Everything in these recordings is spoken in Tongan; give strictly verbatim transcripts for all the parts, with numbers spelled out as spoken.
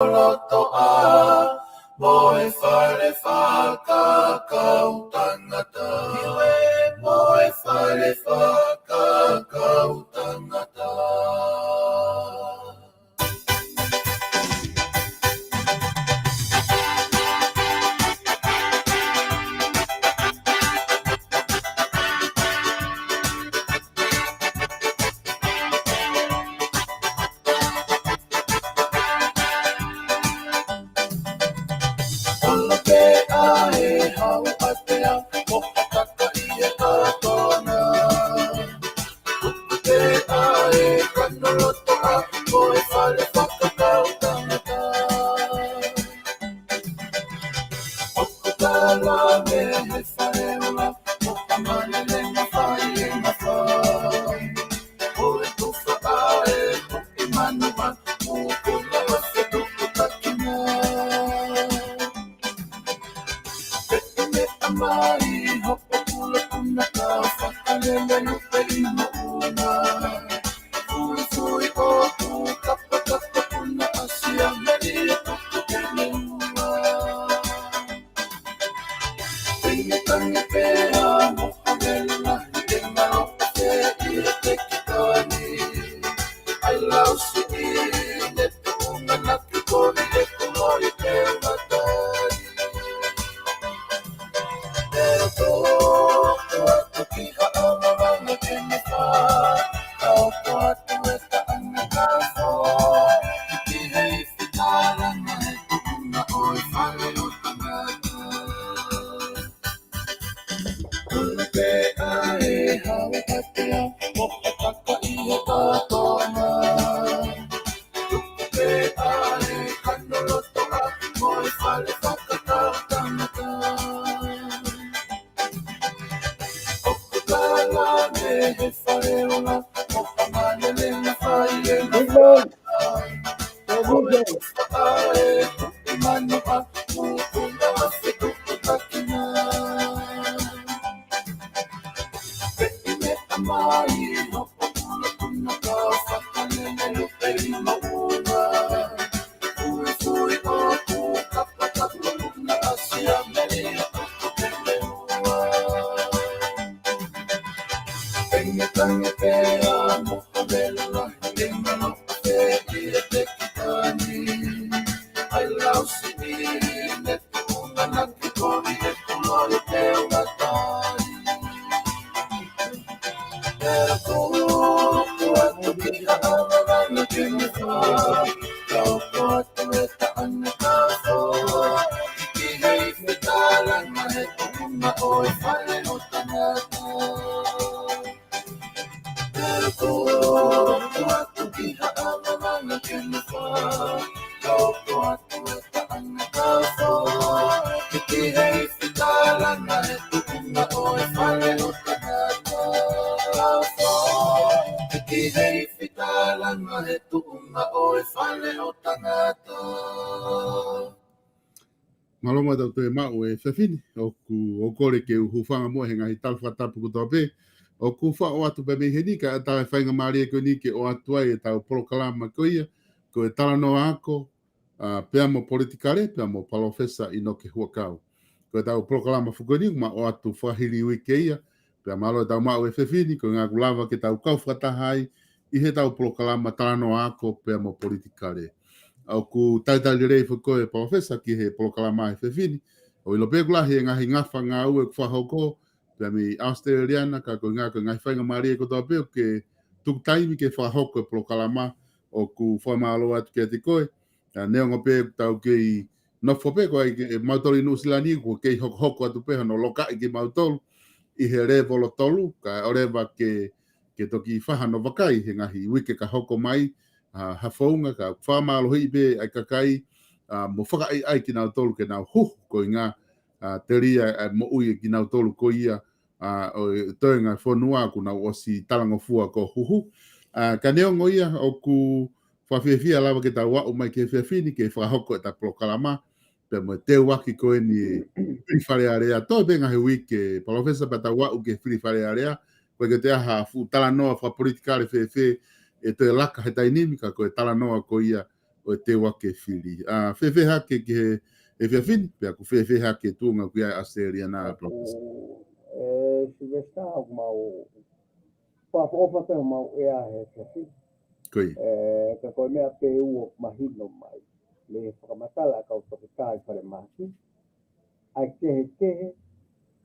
Lotoʻa, mo e fale fakakaukau tangata. Niue, mo e fale fakakaukau tangata. Kolope ʻa e hau ʻatea, mo e kaka ʻi he kātoanga. Kolope ʻa e kano lotoʻa, mo e fale fakakaukau tangata. ʻOku tala mei he fale ola, mo e kamale lenga fai lenga fai. Ko e tufa ʻa e tuʻi manuʻa, mo e kula ʻo e tuʻi takina. Pea ʻi he meʻa mai, hopo kula kuna ka fakalele lupe ʻi moʻunga. Fuifui ʻoku kapakapa kuna ʻasi ʻa meli e tuku ke meua. Tangi tangi pea mo e vela, i te ngalo te i te kitani. Ai lau si i ne te unga na ki kori e kumori te unga tai. Te tō, tō atu ki ha ʻamavanga ke ne fā. Tau tō atu e taʻanga ka fō. Ki hei fitala na he tuʻunga ʻo e fale ʻo tangata. Kolope ʻa e hau ʻatea, mo e kaka ʻi he kātoanga. Kolope ʻa e kano lotoʻa, mo e fale fakakaukau tangata. ʻOku tala mei he fale ola, mo e kamale lenga fai lenga fai. Mālō muʻa ʻetau toe maʻu e efiafi ni, ʻoku, ʻoku ou kole ke u hūfanga muʻa he ngaahi tala fakatapu kotoa pē. ʻOku faʻo atu pē mei heni kae ʻatā e faingamālie ko eni ke ʻoatu ai ʻetau polokalama ko ia, ko e talanoa ako, ʻa, pea mo politikale, pea mo Palōfesa ʻInoke Huʻakau. Ko ʻetau polokalama foki ni, ʻoku ma ʻoatu fakahili uike ia, pea mālō ʻetau maʻu e efiafi ni, ko e ʻuhinga ʻoku lava ke tau kau fakataha ai, ʻi heʻetau polokalama talanoa ako, pea mo politikale. ʻOku talitali lelei foki koe Palōfesa ki he polokalama he efiafi ni, ʻo ʻilo pē ʻoku lahi e ngaahi ngafa ngāue ʻoku fakahoko, pea mei ʻAositelēlia na, ka ko e ʻuhinga ko e ngaahi faingamālie kotoa pē ʻoku ke tuku taimi ke fakahoko e polokalama, ʻoku fakamālō atu kiate koe. ʻA, neongo pē ʻoku tau kei nofo pē ko ē ʻi he mautolu ʻi Nuʻusila ni, ʻoku kei hokohoko atu pē hano lokaʻi kimautolu ʻi he lēvolo tolu, kae ʻoua leva ke, ke toki fai hano vakai he ngaahi uike ka hoko mai, ʻa, ha founga ka fakamālohiʻi pē ʻa e kakai, ʻa, mo fakaʻaiʻai kinautolu ke nau huhu ko e ʻuhinga, ʻa, telia ʻa e moʻui ʻa kinautolu ko ia, ʻa, ʻo e toenga fonua ʻoku nau ʻosi talangofua ko e huhu. ʻA, ka neongo ia ʻoku fakafiefia lava ke tau aʻu mai ki he efiafi ni ke fakahoko ʻeta polokalama, pea mo e teuaki ko eni Fili Fale Alea, toe pē ngaahi uike, Palōfesa, pea tau aʻu ki he Fili Fale Alea, ko e ʻikai ke toe ʻi ai ha fuʻu talanoa fakapolitikale fēfē ʻe toe laka he taimi ni, ka ko e talanoa ko ia ʻo e teu ʻa e fili. ʻA, fēfē hake ki he, he efiafi ni, pea ʻoku fēfē hake tuʻunga ʻoku ʻi ai ʻa ʻAositelēlia na, Palōfesa? ʻE, Silivesitā, ʻoku mau fakaʻofoʻofa pē ʻemau ʻea he efiafi ni. Ko ia. ʻE, ka ko e meʻa pē ʻoku mahino mai mei he fakamatala ʻa e kau toketā ʻi falemahaki, ʻa e kehekehe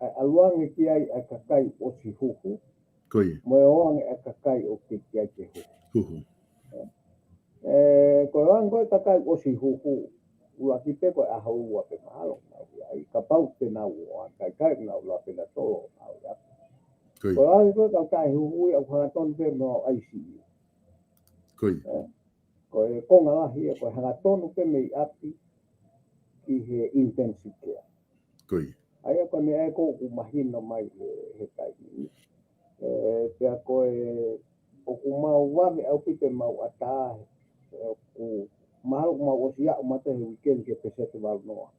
ʻa e ʻalu ange ki ai ʻa e kakai ʻosi huhu, Ko ia. mo e ō ange ʻa e kakai ʻoku teʻeki ai ke huhu. Huhu. ʻE, ko e ō ange ko ē kakai ʻosi huhu, ʻuluaki pē ko e ʻaho ua pē mahalo ʻoku nau ʻi ai, kapau te nau ō ange, kae ʻikai ke nau lava pē ʻo nau tolo ʻo nau ʻi ai. Ko ia. Ko e ō ange ko ē kau taʻehuhu ia ʻoku hangatonu pē ʻo nau ʻai siʻi. Ko ia. ʻE, ko e konga lahi ia, ko e hangatonu pē mei ʻapi ki he intensive care. Ko ia. ʻA ia ko e meʻa ē ʻoku mahino mai he, he taimi ni. ʻE, pea ko e, ʻoku mau vave ʻaupito ʻemau ʻatā, ʻe, ʻoku mahalo ʻoku mau ʻosi aʻu mai he weekend ki he peseti valu noa.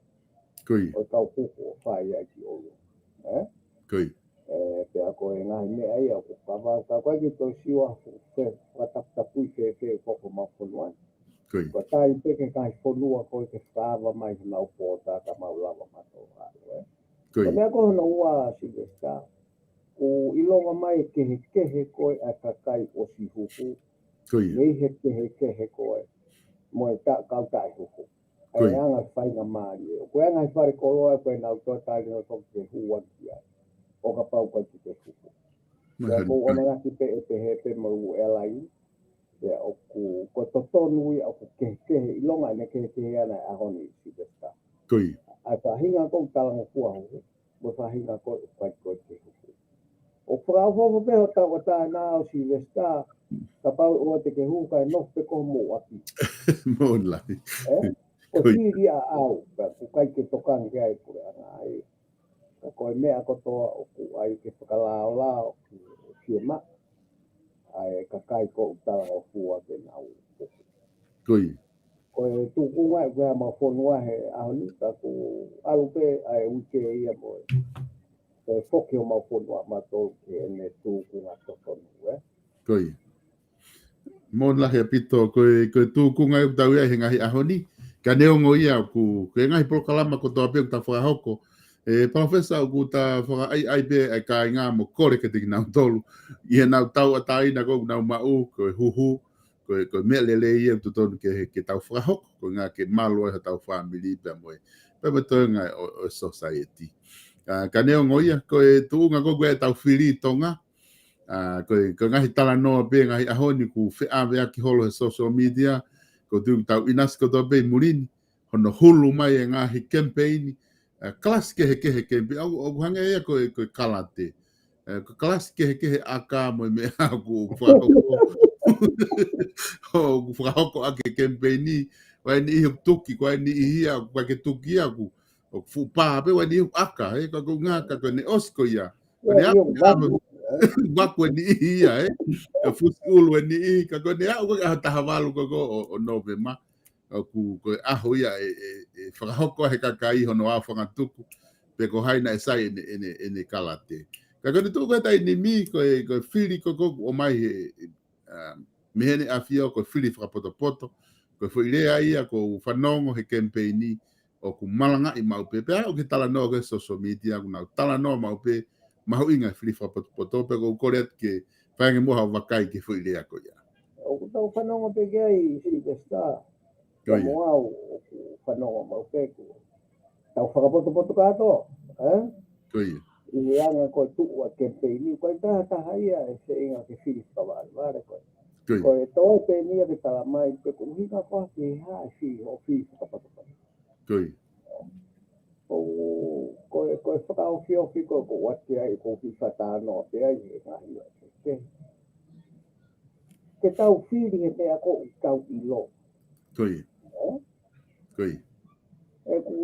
Ko ia. ʻO e kau huhu ʻoku fai ai ki ʻolunga. ʻE? Ko ia. ʻE, pea ko e ngaahi meʻa ia ʻoku kava, ka ʻoku ʻikai ke toe sio ha fuʻu fē, fakataputapui fēfē ʻoku hoko ʻi homau fonua ni. Ko ia. Ko e tali pē ki he ngaahi fonua ko ē ke fakaava mai honau pō tā ka mau lava mautolu ʻo aʻu, ē. Ko ia. Ko e meʻa ko hono ua, Silivesitā, ʻoku ʻilonga mai e kehekehe ko ē ʻa e kakai ʻosi huhu. Ko ia. Mei he kehekehe ko ē mo e ta-, kau taʻehuhu. Ko ia. ʻA e anga faingamālie. ʻOku ʻi ai e ngaahi fale koloa ʻoku nau toe tali ʻo toki ke huhu ange ki ai, ʻo kapau ʻoku ʻikai ke huhu. Mahalo. Pea ʻoku ou ʻamanaki pē ʻe pehē pē mo e ʻū airline. Pea ʻoku, ko e totonu ia ʻoku kehekehe, ʻilonga ʻene kehekehe ʻana he ʻaho ni, Silivesitā. Ko ia. ʻA e faʻahinga ʻoku talangofua huhu, mo e faʻahinga ʻoku ʻikai ko ē ke huhu. ʻOku fakaʻofoʻofa pē hotau ʻatā na ʻo Silivesitā, kapau ʻoua te ke huhu kae nofo pē koe mo ʻapi. Mo lahi. ʻE? Ko ia. Ko e fili ʻaʻau, ka ʻoku ʻikai ke tokanga ki ai e puleʻanga ai. Ka ko e meʻa kotoa ʻoku ʻai ke fakalaolao ki he fiemaʻu ʻa e kakai ʻoku talangofua ke nau huhu. Ko ia. Ko e tūkunga ē ko ē ʻa homau fonua he ʻaho ni, ka ʻoku ʻalu pē ʻa e uike ia mo e, ko e foki homau fonua mautolu ki heʻene tūkunga totonu, ē? Ko ia. Mālō lahi ʻaupito, ko e, ko e tūkunga ʻoku tau ʻi ai he ngaahi ʻaho ni, ka neongo ia ʻoku, ko e ngaahi polokalama kotoa pē ʻoku ta fakahoko, ʻe Palōfesa, ʻoku ta fakaʻaiʻai pē ʻa e kāinga mo kole kiate kinautolu, ʻi heʻenau tauʻatāina ko ē ʻoku nau maʻu, ko e huhu, ko e, ko e meʻa lelei ia ʻoku totonu ke, ke tau fakahoko, ko e ʻuhinga ke malu ai hotau fāmili pea mo e, pea mo e toenga ʻo, ʻo e society. ʻA, ka neongo ia, ko e tuʻunga ko ē ʻoku ʻi ai ʻetau fili ʻi Tonga, ʻa, ko e, ko e ngaahi talanoa pē he ngaahi ʻaho ni ʻoku feʻaveʻaki holo he social media, ʻoku tau ʻinasi kotoa pē ʻi muli ni, hono hulu mai e ngaahi kemipeini, ʻa, kalasi kehekehe kemipeini, ʻoku, ʻoku hangē ia ko e, ko e kalate. ʻE, ko e kalasi kehekehe ʻaka mo e meʻa ʻoku fakahoko. ʻOku fakahoko ʻaki e kemipeini, ko e niʻihi ʻoku tuki, ko e niʻihi ia ʻoku ʻikai ke tuki ia ʻoku, ʻoku fuʻu pā pē, ko e niʻihi ʻoku ʻaka, ē, ka ko e ʻuhinga ka ko ʻene ʻosi ko ia. Ko ʻene aʻu, ʻa, vaku e niʻihi ia, ē. ʻE fusi ʻulu e niʻihi, ka ko ʻene aʻu ko ē ki he ʻaho taha valu ko ē ʻo, ʻo Nōvema. ʻOku, ko e ʻaho ia ʻe, ʻe, ʻe fakahoko ai he kakai hono aofangatuku, pe ko hai naʻe sai ʻene, ʻene, ʻene kalate. Ka ko ʻene tuʻu ko ē he taimi ni, ko e, ko e fili ko ē ʻoku ʻomai he, ʻe, ʻa, mei heʻene ʻafio ko e fili fakapotopoto, ko e foʻi lea ia ʻoku ou fanongo he kemipeini, ʻoku malangaʻi maʻu pē, pea ʻoku ke talanoa ko ē he social media, ʻoku nau talanoa maʻu pē, mahuʻinga e fili fakapotopoto, pea ʻoku ou kole atu ke fai ange muʻa haʻo vakai ki he foʻi lea ko ia. ʻOku tau fanongo pē ki ai, Silivesitā. Ko ia. Pea mo au, ʻoku fanongo maʻu pē ʻoku tau fakapotopoto kātoa, ē? Ko ia. ʻI he anga ko ē tuʻu ʻa e kemipeini, ʻoku ʻikai taha taha ia ʻe feinga ke fili fakavalevale ko ē. Ko ia. Ko e toe pē eni ia ke tala mai, pe ko e ʻuhinga ko ā ke hā e fili, hoʻo fili fakapotopoto. Ko ia. ʻO, ko e, ko e fakaofiofi ko ē ʻoku ou ʻoatu ai, ʻoku ou fakatalanoa pē ai he ngaahi ʻaho kehekehe. Ke tau fili he meʻa ʻoku tau ʻilo. Ko ia. Ē? Ko ia. ʻOku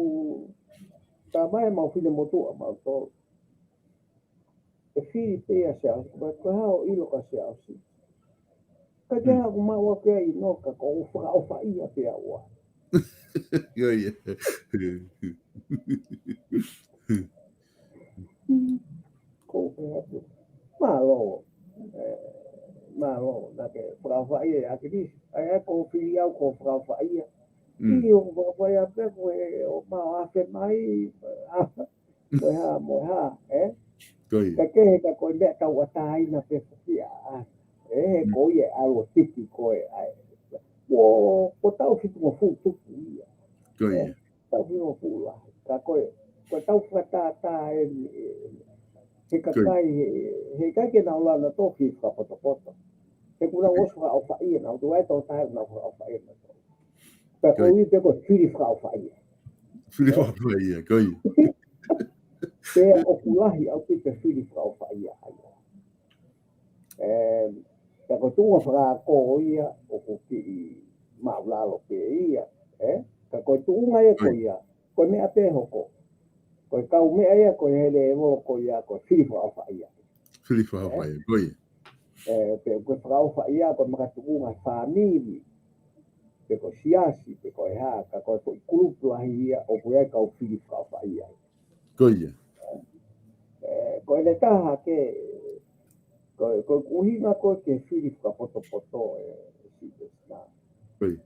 tā mai ʻemau finemotuʻa mautolu. ʻE fili pē ia Siaosi, ko e, ko e hā hoʻo ʻilo kia Siaosi? Ka ke, hmm, haʻaku maʻu ʻaku ia ʻi Noka, ko u fakaʻofaʻia pē au. Ko ia. Ko u pehē atu. Mālō. Ē, Mālō, naʻa ke fakaʻofaʻia ʻa ʻAkilisi. ʻAi, ʻai ko e fili au ko e fakaʻofaʻia. Mm. ʻIo, ko e fakaʻofaʻia pē ko e ʻomai ʻo afe mai, a, mo e hā, mo e hā, ē? Ko ia. Ka kehe ka ko e meʻa tauʻatāina pē foki ʻa, ʻa, ē, he Mm. ko ia ʻa e ʻalu ʻo tiki ko ē, ʻai. Ko, ko e taʻu fitungofulu tupu ia. Ko ia. Ē? Taʻu fitungofulu lahi. Ka ko e, ko e taʻu fakatātā eni, ē, he Ko ia. kakai, he, he ʻikai ke nau lava nautolu ʻo fili fakapotopoto. He kuo nau Ko ia. ʻosi fakaʻofaʻia, naʻa nau tuai tō tae, nau fakaʻofaʻia nautolu. Pea Ko ia. koeʻuhi pē ko e fili fakaʻofaʻia. Fili Ē? fakaʻofaʻia, ko ia. Pea ʻoku lahi ʻaupito e fili fakaʻofaʻia ʻa ia. Ē, pea ko e tuʻunga fakaako ia, ʻoku kiʻi māʻulalo pē ia, ē? Ka ko e tuʻunga ia ko Ko ia. ia, ko e meʻa pē hoko. Ko e kaumeʻa ia, ko e hele e volo ko ia, ko e fili fakaʻofaʻia. Fili Ē? fakaʻofaʻia, ko ia. Ē, pe ko e fakaʻofaʻia, ko e makatuʻunga fāmili, pe ko e siasi, pe ko e hā, ka ko e foʻi kulupu lahi ia, ʻoku ʻi ai e kau fili fakaʻofaʻia. Ko ia. Ē, ko ʻene taha ke, ko, ko e ʻuhinga ko ē ke fili fakapotopoto ē, si, si, na. Ko ia.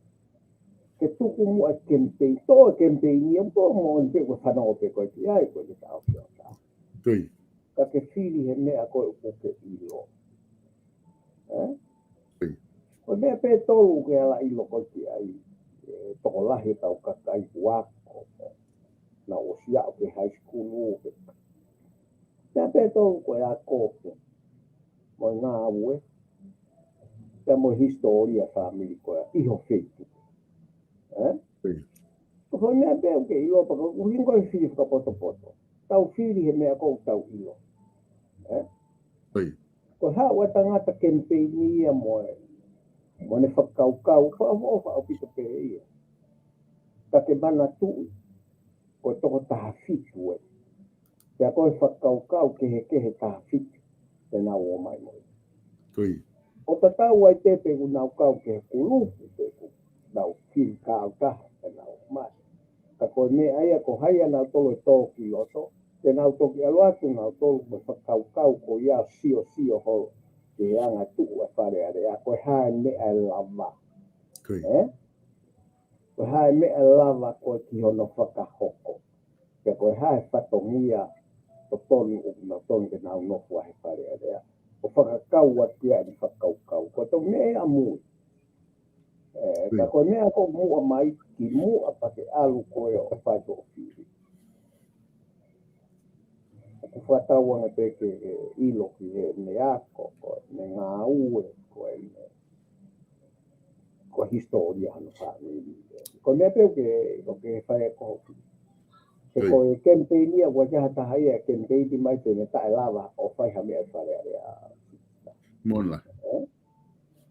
Ke tuku muʻa e kemipeini, tō e kemipeini ia, tō mo ʻene pē ko e fanongo pē ko ē ki ai, ko ʻene taha ʻo ki ʻo taha. Ko ia. Ka ke fili he meʻa ko ē ʻoku ke ʻilo. Ē? Ko ia. Ko e meʻa pē ʻe tolu ke ala ʻilo ko ē ki ai, ē, tokolahi ʻetau kakai kuo ako. Naʻa nau ʻosi aʻu ki he high school, ke. Meʻa pē ʻe tolu ko e ako, ke. Mo e ngāue. Pea mo e hisitōlia fāmili ko ē, ʻi ho feituʻu. Ē? Ko e foʻi meʻa pē ʻoku ke ʻilo pea ko e ʻuhinga ko e fili fakapotopoto. Tau fili he meʻa ʻoku tau ʻilo. Ē? Ko e haʻu ʻa e tangata kemipeini ia mo e, mo ʻene fakakaukau, fakaʻofoʻofa ʻaupito pē ia. Ka ke manatuʻi, ko e toko taha fitu ē. Pea ko e fakakaukau kehekehe taha fitu, te nau ō mai mo ia. Ko ia. ʻO tatau ai pē pe ʻoku nau kau ki he kulupu pe ʻoku nau fili kautaha, te nau ō mai. Ka ko e meʻa ia ko hai ʻa nautolu ʻe tō ki loto, te nau toki ʻalu atu nautolu mo e fakakaukau ko ia ʻo siosio holo ki he anga tuʻu ʻa e Fale Alea, ko e hā e meʻa ʻe lava. Ko ia. Ē? Ko e hā e meʻa ʻe lava ko ē ki hono fakahoko. Pea ko e hā e fatongia totonu ʻoku nau tonu ke nau nofo ai he Fale Alea. ʻO fakakau atu ia ʻene fakakaukau. Ko e tau meʻa ia ʻamui. Ē, ka Ko ia. ko e meʻa ko muʻa mai, ki muʻa pea ke ʻalu ko ē ʻo fai hoʻo fili. ʻOku fakatauange pē ke, ke ʻilo ki he meʻa ako, ko e ngāue, ko e, ko e hisitōlia hono fāmili. Ko e meʻa pē ʻoku ke, ʻoku ke fai ʻe koe. He Ko ia. ko e kemipeini ia, ʻoku ʻikai ha taha ia ʻe kemipeini mai pe ne taʻelava ʻo fai ha meʻa ʻi Fale Alea. Moʻoni lā. Ē?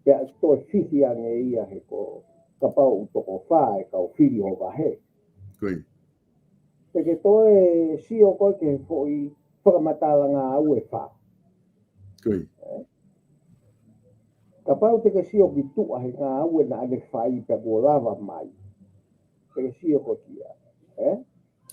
Pea toe fihi ange ia he ko e kapau ʻoku toko fā e kau fili ʻo vahe. Ko ia. Te ke toe sio koe ki he foʻi fakamatala ngāue ʻe fā. Ko ia. Ē? Kapau te ke sio ki tuʻa he ngāue naʻa ne fai pea kuo lava mai. Te ke sio koe ki ai. Ē?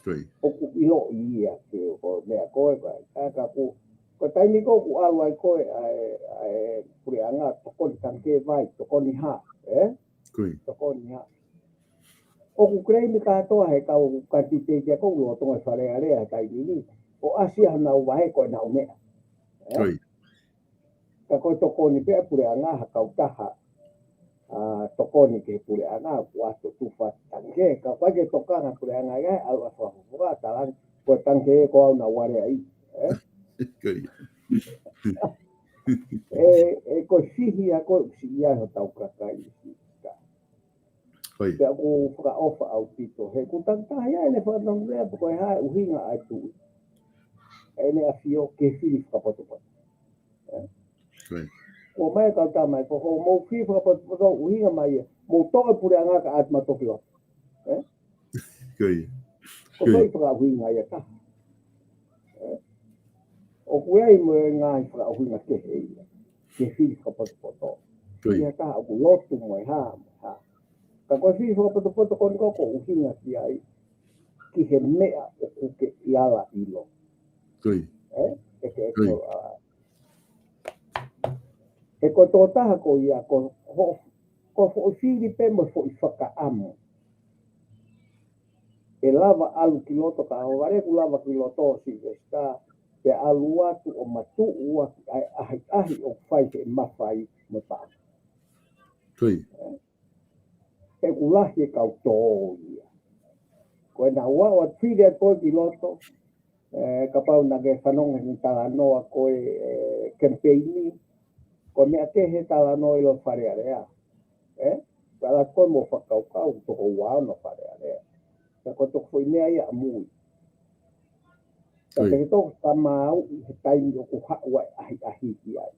Ko ia. ʻOku ʻiloʻi ia ke ko e meʻa ko ē, ko e, ʻa ka ko e, ko e taimi ko ē ʻoku ʻalu ai ko ē, ʻa e, ʻa e puleʻanga tokoni tangikē vai, tokoni hā, ē? Ko ia. Tokoni hā. ʻOku claim kātoa he kau kanititeiti ia ʻoku lolotonga ʻi Fale Alea he taimi ni. ʻO ʻasi ai honau vahe ko ʻenau meʻa. Ē? Ko ia. Ka ko e tokoni pē ʻa e puleʻanga ha kautaha, ʻa, tokoni ki he puleʻanga, kuo ʻoatu ʻo tufa tangikē, ka ko e ke tokanga puleʻanga ia, ʻalu ʻo fakafofonga, talaange, ko e tangikē ko au naʻa ku ʻave ai, ē? Ko ia. ʻE, ʻe ko e fihi ia ko e ʻusi ia hotau kakai. Ko ia. Pea ʻoku fakaʻofa ʻaupito. He ʻoku takitaha ia ʻene fakatonga lea, pe ko e hā e ʻuhinga ʻa e Tuʻi. ʻEne ʻafio ke fili fakapotopoto. Ē? Ko ia. Ko mai kau tā mai, ko hoʻomou fili fakapotopoto ʻuhinga mai ia. Mou toʻo e puleʻanga kae ʻoua te mou toki lotu. Ē? Ko ia. Ko Ko ia. e fakaʻuhinga ia taha. Ē? ʻOku ʻi ai mo e ngaahi fakaʻuhinga kehe ia. Ke fili fakapotopoto. Ko ia. Ia taha ʻoku lotu mo e hā, mo e hā. Ka ko e fili fakapotopoto ko eni ko e ʻuhinga ki ai. Ki he meʻa ʻoku ke ʻi ala ʻilo. Ko ia. Ē? ʻE ke Ko ia. ko, ʻa, He ko e tokotaha ko ia, ko ho, ko e foʻi fili pē mo e foʻi fakaʻamu. ʻE lava ʻalu ki loto ka o vale ku lava ki loto Silivesitā, pea ʻalu atu ʻo matuʻuaki ʻa e ʻahiʻahi ʻoku fai he mafai mo e paʻanga. He ʻoku lahi e kau tō ia. Ko e naʻa ʻoatu fili ʻa koe ki loto, ē, kapau naʻa ke fanongo he talanoa ko e, ē, kemipeini, ko e meʻa kehe talanoa ʻi loto Fale Alea. Ē? Pea ʻalu atu koe mo fakakaukau, toko ua ono Fale Alea. Pea ko e toko foʻi meʻa ia ʻamui. Pea te ke toki fakamāuʻi he taimi ʻoku haʻu ai ʻahiʻahi ki ai.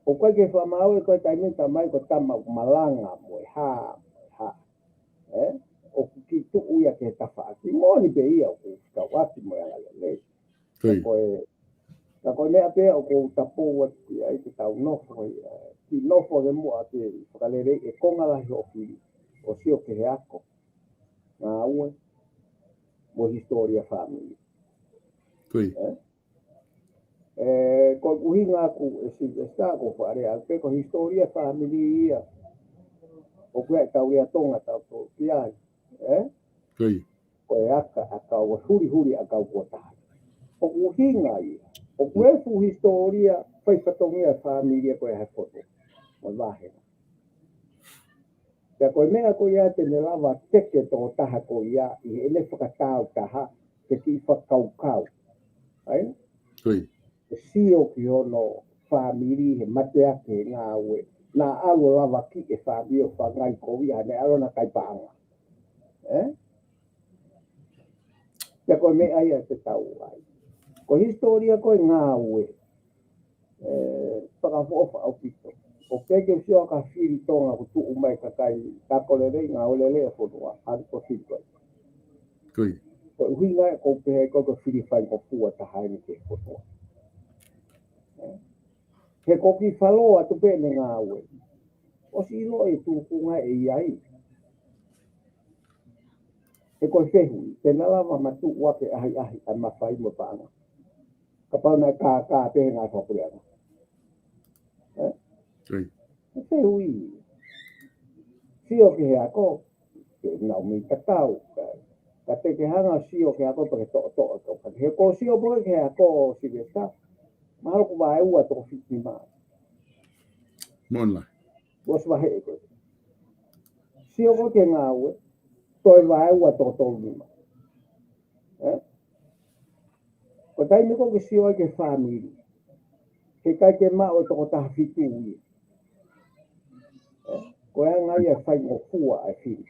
ʻOku ʻikai ke fakamāuʻi ko e taimi ʻe talamai ko e tama ʻoku malanga mo e hā, mo e hā. Ē? ʻOku kiʻi tuʻu ia ki he tafaʻaki. Moʻoni pē ia ʻoku fekauʻaki mo e angalelei. Ka ko e, ka ko e meʻa pē ʻoku ou tapou atu ki ai ke tau nofo, ē, kiʻi nofo ke muʻa ke fakaleleiʻi e konga lahi hoʻo fili, ʻo sio ki he ako, ngāue, mo e hisitōlia fāmili. Ē? Ē, ko e ʻuhinga ʻaku ʻe Silivesitā ko e fakalea pē ko e hisitōlia fāmili ia. ʻOku ʻi ai ʻetau lea Tonga tau tō ki ai. Ē? Ko e aka, aka, ʻo e hulihuli ʻakau kuo taha. ʻOku ʻuhinga ia. ʻOku ʻi ai e fuʻu hisitōlia fai fatongia e fāmili ko e hā e foto. Mo e vāhenga. Pea ko e meʻa ko ia te ne lava teke tokotaha ko ia ʻi heʻene fakatāutaha ke kiʻi fakakaukau. ʻAi? ʻE sio ki hono fāmili he mateaki he ngāue. Naʻa ʻalu ʻo lavakiʻi e fāmili ʻo fāngai ko ia ne ʻalu naʻa kai paʻanga. Ē? Pea ko e meʻa ia te tau ai. Ko e hisitōlia ko e ngāue. Ē, fakaʻofoʻofa ʻaupito. ʻOku ke sio ka fili Tonga ʻoku tuʻu mai kakai, ka ko e lelei, ngāue lelei e fonua, hali ko e fili ko e. Ko e ʻuhinga ʻoku ou pehē ko e fili faingofua taha eni ki he fonua. Ē. He ko e kiʻi falo atu pē ʻene ngāue. ʻOsi ʻilo e tūkunga ʻe ʻi ai. He ko e fehuʻi, te na lava matuʻuaki e ʻahiʻahi ʻa e mafai mo e paʻanga. Kapau naʻe kākā pē he ngaahi fakapuleʻanga. Ē? Ko e fehuʻi. Sio ki he ako, ke nau mei tatau. Ka, ka te ke hanga sio ki he ako pea ke toʻotoʻo. Ka he ko e sio pē ki he ako Silivesitā. Mahalo ko e vaeua toko fitu nima. Moʻoni lahi. Kuo ʻosi vaheʻi ko e. Sio ko e ki he ngāue, toe vaeua toko tolu nima. Ē? Ko e taimi ko ē ke sio ai ki he fāmili. He ʻikai ke maʻu e toko taha fitu ia. Ē? Ko e anga ia e faingofua ʻa e fili.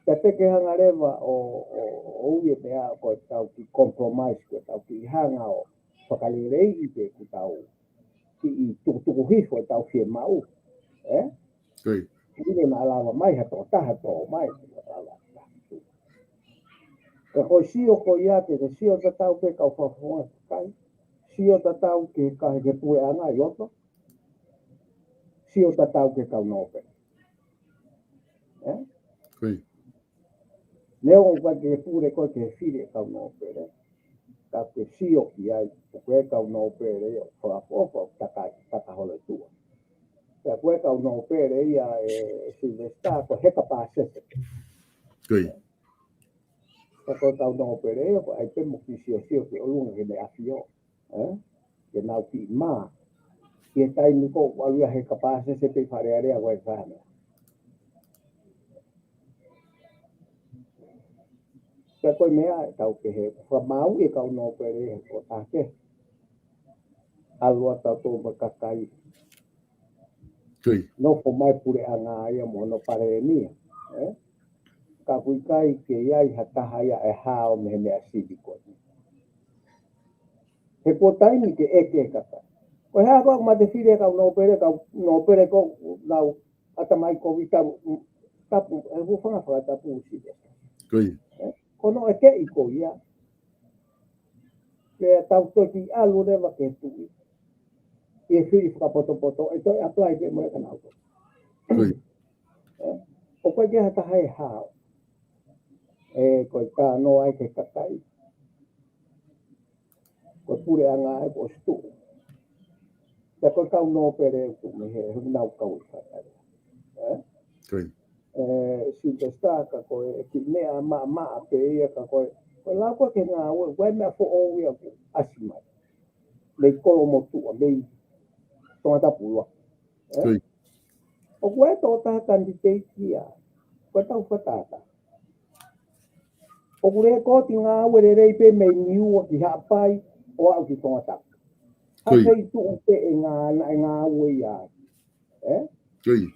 Ka te ke hanga leva ʻo, ʻo, ʻo ui e meʻa ko e tau kiʻi compromise, ko e tau kiʻi hanga ʻo fakaleleiʻi pē ʻoku tau kiʻi tukutuku hifo e tau fiemaʻu. Ē? Ine naʻa lava mai ha tokotaha tō mai. Ka ko e sio ko ia ke, ke sio tatau pē kau fakafofonga kakai. Sio tatau ki he kakai he puleʻanga ʻi loto. Sio tatau ki he kau nōpele. Ē? Neongo ʻoku ʻikai ke pule koe ki he fili e kau nōpele. Ka ke sio ki ai, ko e kau nōpele ia, fakaʻofoʻofa, taka, taka holo tua. Pea ko e kau nōpele ia ʻe, ʻe Silivesitā, ko e heka pāsese. Ka ko e kau nōpele ia, ko e ʻai pē mo kiʻi siosio ki ʻolunga ki he ʻAfio. Ē? Ke nau kiʻi mā. Ki he taimi ko ē ʻalu ia he heka pāsese pē Fale Alea ko e fānau. Pea ko e meʻa ʻe tau pehē, fakamāuʻi e kau nōpele he ko e taha kehe. ʻAlu atu ʻo tō mai kakai. Nofo mai puleʻanga ia mo hono palēmia. Ē? Ka ʻoku ʻikai ke ʻi ai ha taha ia ʻe hao mei he meʻa sivi ko eni. He kuo taimi ke ʻeke e kakai. Ko e hā ko ē ʻoku mate fili e kau nōpele, kau nōpele ko ē nau ʻatamai kovi tapu, tapu, e hūfanga fakatapu sivi. Ē? Ko hono ʻekeʻi ko ia. Pea tau toki ʻalu leva ki he tuʻi. ʻI he fili fakapotopoto, ʻe toe apply pē mo e kanau. Ē? ʻOku ʻikai ke ha taha ʻe hao. Ē, ko e talanoa ai ki he kakai. Ko e puleʻanga ʻe ʻosi tuʻu. Pea ko e kau nōpele ʻoku mei he, he nau kau i fata. Ē? Ko ia. Ē, Sylvester ka ko e kiʻi meʻa maʻamaʻa pē ia ka ko e, ko e lau ko ē ki he ngāue, ko e meʻa foʻou ia ʻoku ʻasi mai. Mei Kolomotuʻa, mei Tongatapu ʻuluaki. Ē? Ko ia. ʻOku ʻi ai e tokotaha kanititeiti ia. Ko e tau fakatātā. ʻOku lēkooti ngāue lelei pē mei Niua ki Haʻapai ʻo aʻu ki Tongatapu. Ko ia. Hafei tuʻu pē e ngā, naʻe ngāue ia. Ē? Ko ia.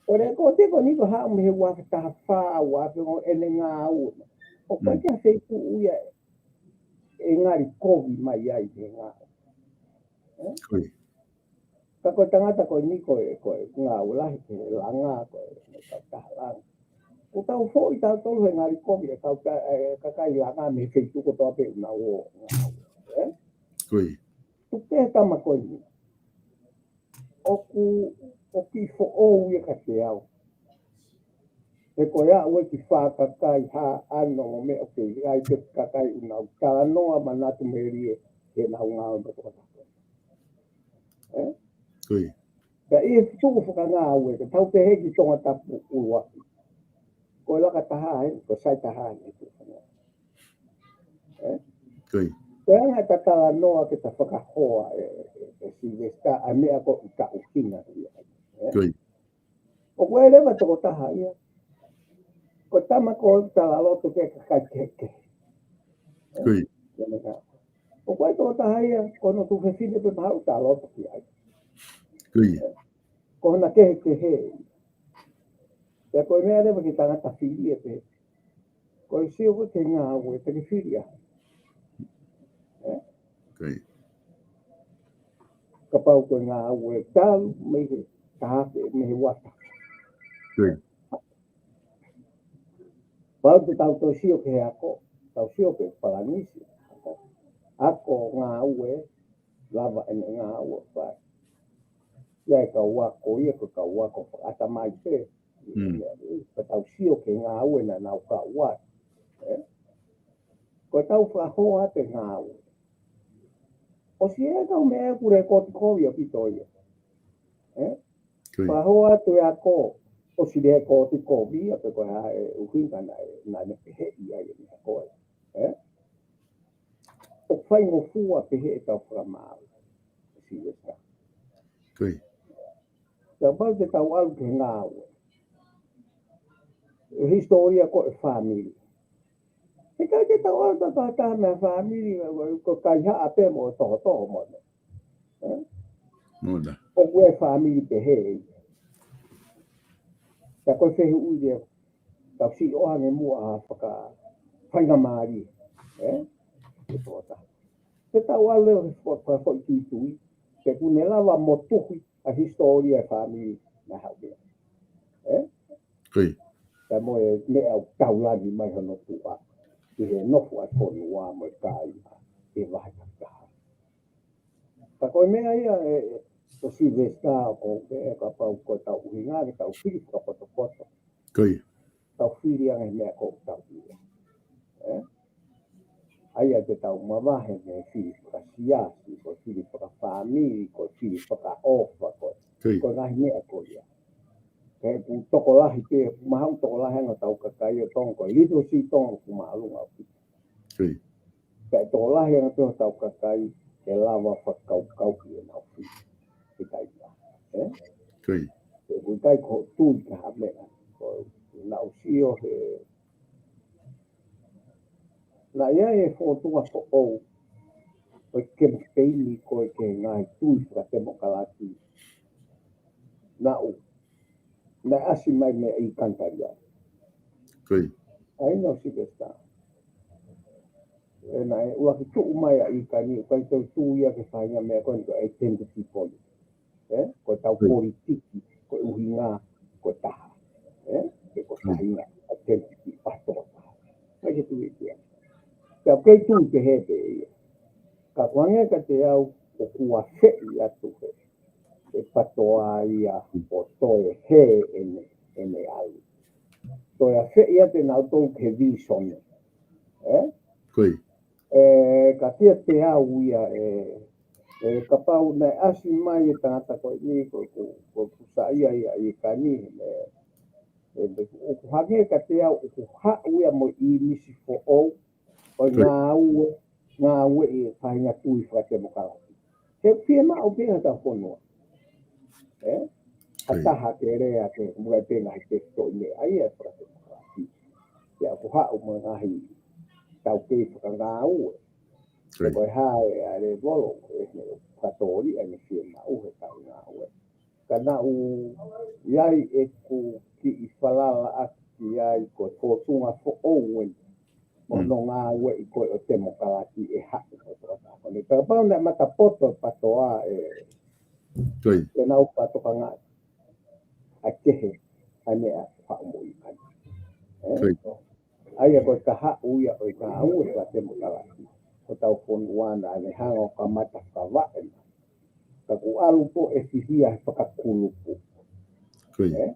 ʻO lēkooti ko eni ko e haʻu mei he ua afe taha fā, ua afe ʻo ʻene ngāue. ʻOku ʻikai ke hafei tuʻu ia e ngali kovi mai ai he ngāue. Ē? Ko ia. Ka ko e tangata ko eni ko e, ko e ngāue lahi ke langa, ko e, ko e taha langa. Ko tau foʻi tautolu he ngali kovi e kau ta-, e kakai langa mei he feituʻu kotoa pē ʻoku nau ō ngāue. Ē? Ko ia. Tuku pē he tama ko eni. ʻOku, ʻoku kiʻi foʻou ia kiate au. He ko e aʻu ē ki he fā kakai, hā, ʻano mo e meʻa ʻoku ʻi ai pē kakai ʻoku nau talanoa manatu melie he nau ngāue mo e tokotaha. Ē? Ko ia. Pea ʻi he tuʻu fakangāue, ka tau pehē ki Tongatapu ʻuluaki. Ko e laka taha ē, ko e sai taha ē tuʻu fakangāue. Ē? Ko ia. Ko e anga e talanoa ke ta fakahoa ē, ē, ē Sylvester, ʻa e meʻa ko ē ʻoku ta ʻuhinga ia. Ē? Ko ia. ʻOku ʻi ai leva e tokotaha ia. Ko e tama ko ē ʻoku talaloto ki he kakai kehekehe. Ko ia. Ia me ka. ʻOku ʻi ai e tokotaha ia, ko hono tuofefine pē mahalo ʻoku talaloto ki ai. Ko ia. Ko hona kehekehe. Pea ko e meʻa leva ki he tangata fili ē pē. Ko e sio ko ē ki he ngāue te ke fili ai. Ē? Ko ia. Kapau ko e ngāue talu mei he taha pē, mei he ua taha. Ko ia. Pau te tau toe sio ki he ako, tau sio ki he palani, sio ako. Ako ngāue, lava ʻene ngāue fai. ʻI ai e kau ako ia, ko e kau ako fakaʻatamai pē. Mm. Pea tau sio ki he ngāue naʻa nau kau ai. Ē? Ko e tau fakahoa atu e ngāue. ʻOsi e kau meʻa ʻoku lēkooti kovi ʻaupito ia. Ē? Ko ia. Fakahoa atu e ako, ʻosi lēkooti kovi ia pe ko e hā e ʻuhinga naʻe, naʻe pehē ai e meʻa ko ē. Ē? ʻOku faingofua pehē e tau fakamaau. Sylvester. Ko ia. Kapau te tau ʻalu ki he ngāue. E hisitōlia ko ē e fāmili. He ʻikai ke tau ʻalu ta taha taha mei he fāmili, ko e kaihaʻa pē mo e tohotoho mo e. Ē? Mona. ʻOku ʻi ai e fāmili pehē ia. Ka ko e fehuʻi ia, tau sio ange muʻa ʻa e faka-, faingamālie. Ē? Ke tō taha. Te tau ʻalu leva he fo-, fo-, foʻi tuitui. Ke ʻoku ne lava motuhi ʻa e hisitōlia e fāmili naʻe haʻu pē. Ē? Ko ia. Ka mo e meʻa ʻoku taulani mai hono tuʻa. ʻI he nofo ʻa e fonua mo e kāinga. ʻI he vahe takitaha. Ka ko e meʻa ia ē, ē, ko Sylvester ko e kapau ko e tau ʻuhinga, ke tau fili fakapotopoto. Ko ia. Tau fili ange he meʻa ko ē ʻoku tau ʻilo. Ē? ʻA ia te tau mavahe mei he fili fakasiasi, ko e fili fakafāmili, ko e fili fakaʻofa, ko e, ko ia, ko e ngaahi meʻa ko ia. He ʻoku tokolahi pē, mahaʻu tokolahi ange hotau kakai ʻo Tonga, ko e literacy Tonga ʻoku māʻolunga ʻaupito. Ko ia. Pea tokolahi ange pē hotau kakai, ʻe lava fakakaukauʻi ʻenau fili. He ʻikai ke, ē? Ko ia. He ʻoku ʻikai ko hoʻo tui ki ha meʻa. Ko ʻeku sio he, naʻe ʻi ai e fōtunga foʻou ʻo e kemipeini ko ē ki he ngaahi tui fakatemokalati. Naʻu, naʻe ʻasi mai mei ʻIkani Taliani. Ko ia. ʻA ia naʻu Sylvester. Ē, naʻe ʻuluaki tuʻu mai ʻa ʻIkani, ʻoku ʻikai toe tuʻu ia ki he faʻahinga meʻa ko eni ko e identity politics. Ē? Ko e tau, ko ia, politiki, ko e ʻuhinga, ko e taha. Ē? Pe ko e, ko ia, faʻahinga, identity, patoa taha. ʻIkai ke tuʻu ia. Pea ʻoku kei tuʻu pehē pē ia. Ka ʻoku hangē kiate au, ʻoku afeʻi atu he, he patoa ia ʻo toe hē ʻene, ʻene ʻalu. Toe afeʻi atu ʻenau tau ki he vīsone. Ē? Ko ia. Ē, ka kiate au ia ē, ʻE, kapau naʻe ʻasi mai e tangata ko eni, ko, ko, ko, ko sa ia ia i kani, ʻe, ʻe, ʻoku hangē kiate au, ʻoku haʻu ia mo e ʻīmisi foʻou, ʻo e Ko ia. ngāue, ngāue ʻi he faʻahinga tui fakatemokalati. He fiemaʻu pē ʻe hotau fonua. ʻE? Ha Ko ia. taha ke lea ke muʻa pē ngaahi tefitoʻi meʻa ia fakatemokalati. Pea ʻoku haʻu mo e ngaahi taukei fakangāue. Ko ia. Ko e hā e ʻa e lēvolo, ʻe he fakatōliʻa ʻene fiemaʻu he taʻu ngāue. Ka naʻa ku ʻi ai ʻeku kiʻi falala ʻaki ai ko e fōtunga foʻou eni. Mo Mm. hono ngāueʻi ko ē ʻo e temokalati ʻe haʻu ko e tokotaha ko eni. Kapau naʻe matapoto e PTOA ʻe, Ko ia. ʻe nau fakatokangaʻi ʻa e kehe ʻa e meʻa ʻoku haʻu mo ia kani. ʻE? Ko ia. ʻA ia ko e kahaʻu ia ʻo e ngāue fakatemokalati. Ko hotau fonua naʻa ne hanga ʻo kamata fakavaʻe mai. Ka kuo ʻalu pē ʻo fihia he fakakulupu. Ko ia. ʻE?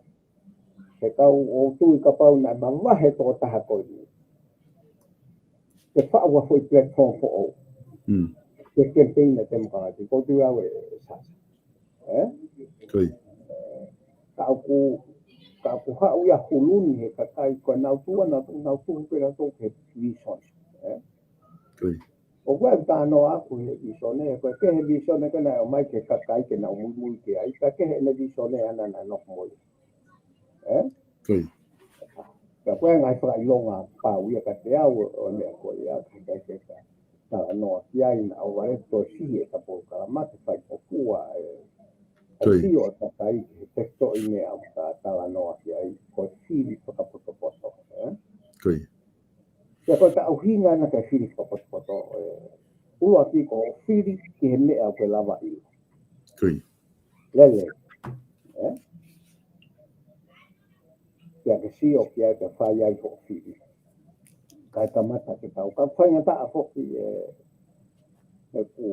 He kau ʻoku ou tui kapau naʻe mavahe tokotaha ko eni. Ke faʻu ha foʻi platform foʻou. Mm. Ke kemipeini temokalati. ʻOku ou tui au ʻe sasa. ʻE? Ko ia. Ka ʻoku, ka ʻoku haʻu ia hulu ni he kakai ko ē nau tuʻu, nau tuʻu, nau tuʻu pē nautolu ki he vision. ʻE? Ko ia. ʻOku ʻi ai e talanoa ʻaku he vision ē, ko e kehe vision ē ko ē naʻe ʻomai ki he kakai ke nau muimui ki ai, ka kehe ʻene vision ʻe ʻana naʻe nofo mo ia. ʻE? Ko ia. Ka ko e ngaahi fakaʻilonga pau ia kiate au ʻo e meʻa ko ia, ka ʻikai ke ta talanoa ki ai naʻa ʻoku vale toe siʻi e ta polokalama ke fai ko fua e Ko ia. sio ʻa e kakai he tefitoʻi meʻa ʻoku ta talanoa ki ai ko e fili fakapotopoto, ʻe? Ko ia. Pea ko e ʻuhinga ʻana ki he fili fakapotopoto, ʻe, ʻuluaki ko e fili ki he meʻa ʻoku ke lava ʻilo. Ko ia. Lele. ʻE? Pea ke sio ki ai pea fai ai hoʻo fili. Kae kamata ke tau. Ka faingataʻa foki ʻe, ʻe ʻoku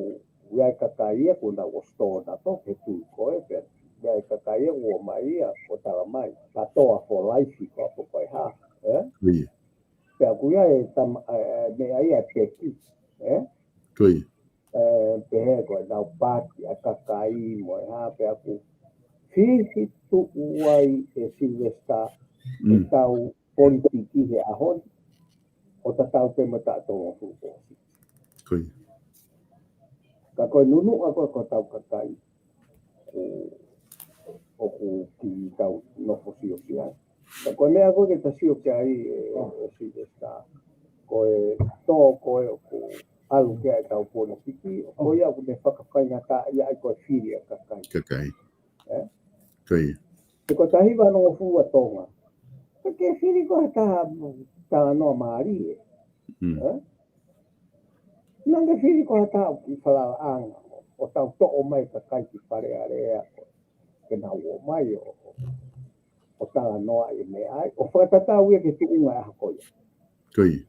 ʻi ai e kakai ia kuo nau ʻosi tō nautolu he tui ko ē, pea ʻi ai e kakai ia kuo ʻomai ia ʻo talamai. Ka toa for life ko ē ko e hā, ʻe? Ko ia. Pea ʻoku ʻi ai e tama-, ʻe, ʻe, meʻa ia ʻe peki, ʻe? Ko ia. ʻE, pehē ko ʻenau paati ʻa e kakai mo e hā pea ʻoku fihi tuʻu ai ʻe Sylvester Mm. ʻetau politiki he ʻaho ni ʻo tatau pē mo e taʻu tolungofulu kuo ʻosi. Ko ia. Ka ko e nunuʻa ko ē ko hotau kakai ʻoku, ʻoku kiʻi tau nofo siosio ai. Ka ko e meʻa ko ē ke ta sio ki ai ʻe, ʻe Sylvester, ko e tō ko ē ʻoku ʻalu ki ai ʻetau politiki, ko ia ʻoku ne fakafaingataʻaʻia ai ko e fili ʻa e kakai. Kakai. ʻE? Ko ia. He ko e taha hiva nongofulu ʻa Tonga. Ka ke fili ko ha taha talanoa mālie. Mm. ʻE? Naʻa ke fili ko ha taha ʻoku kiʻi falalaʻanga ʻo tau toʻo mai e kakai ki Fale Alea ko ē ke nau ō mai ʻo, ʻo talanoaʻi e meʻa ai, ʻo fakatatau ia ki he tuʻunga ʻaho ko ia. Ko ia.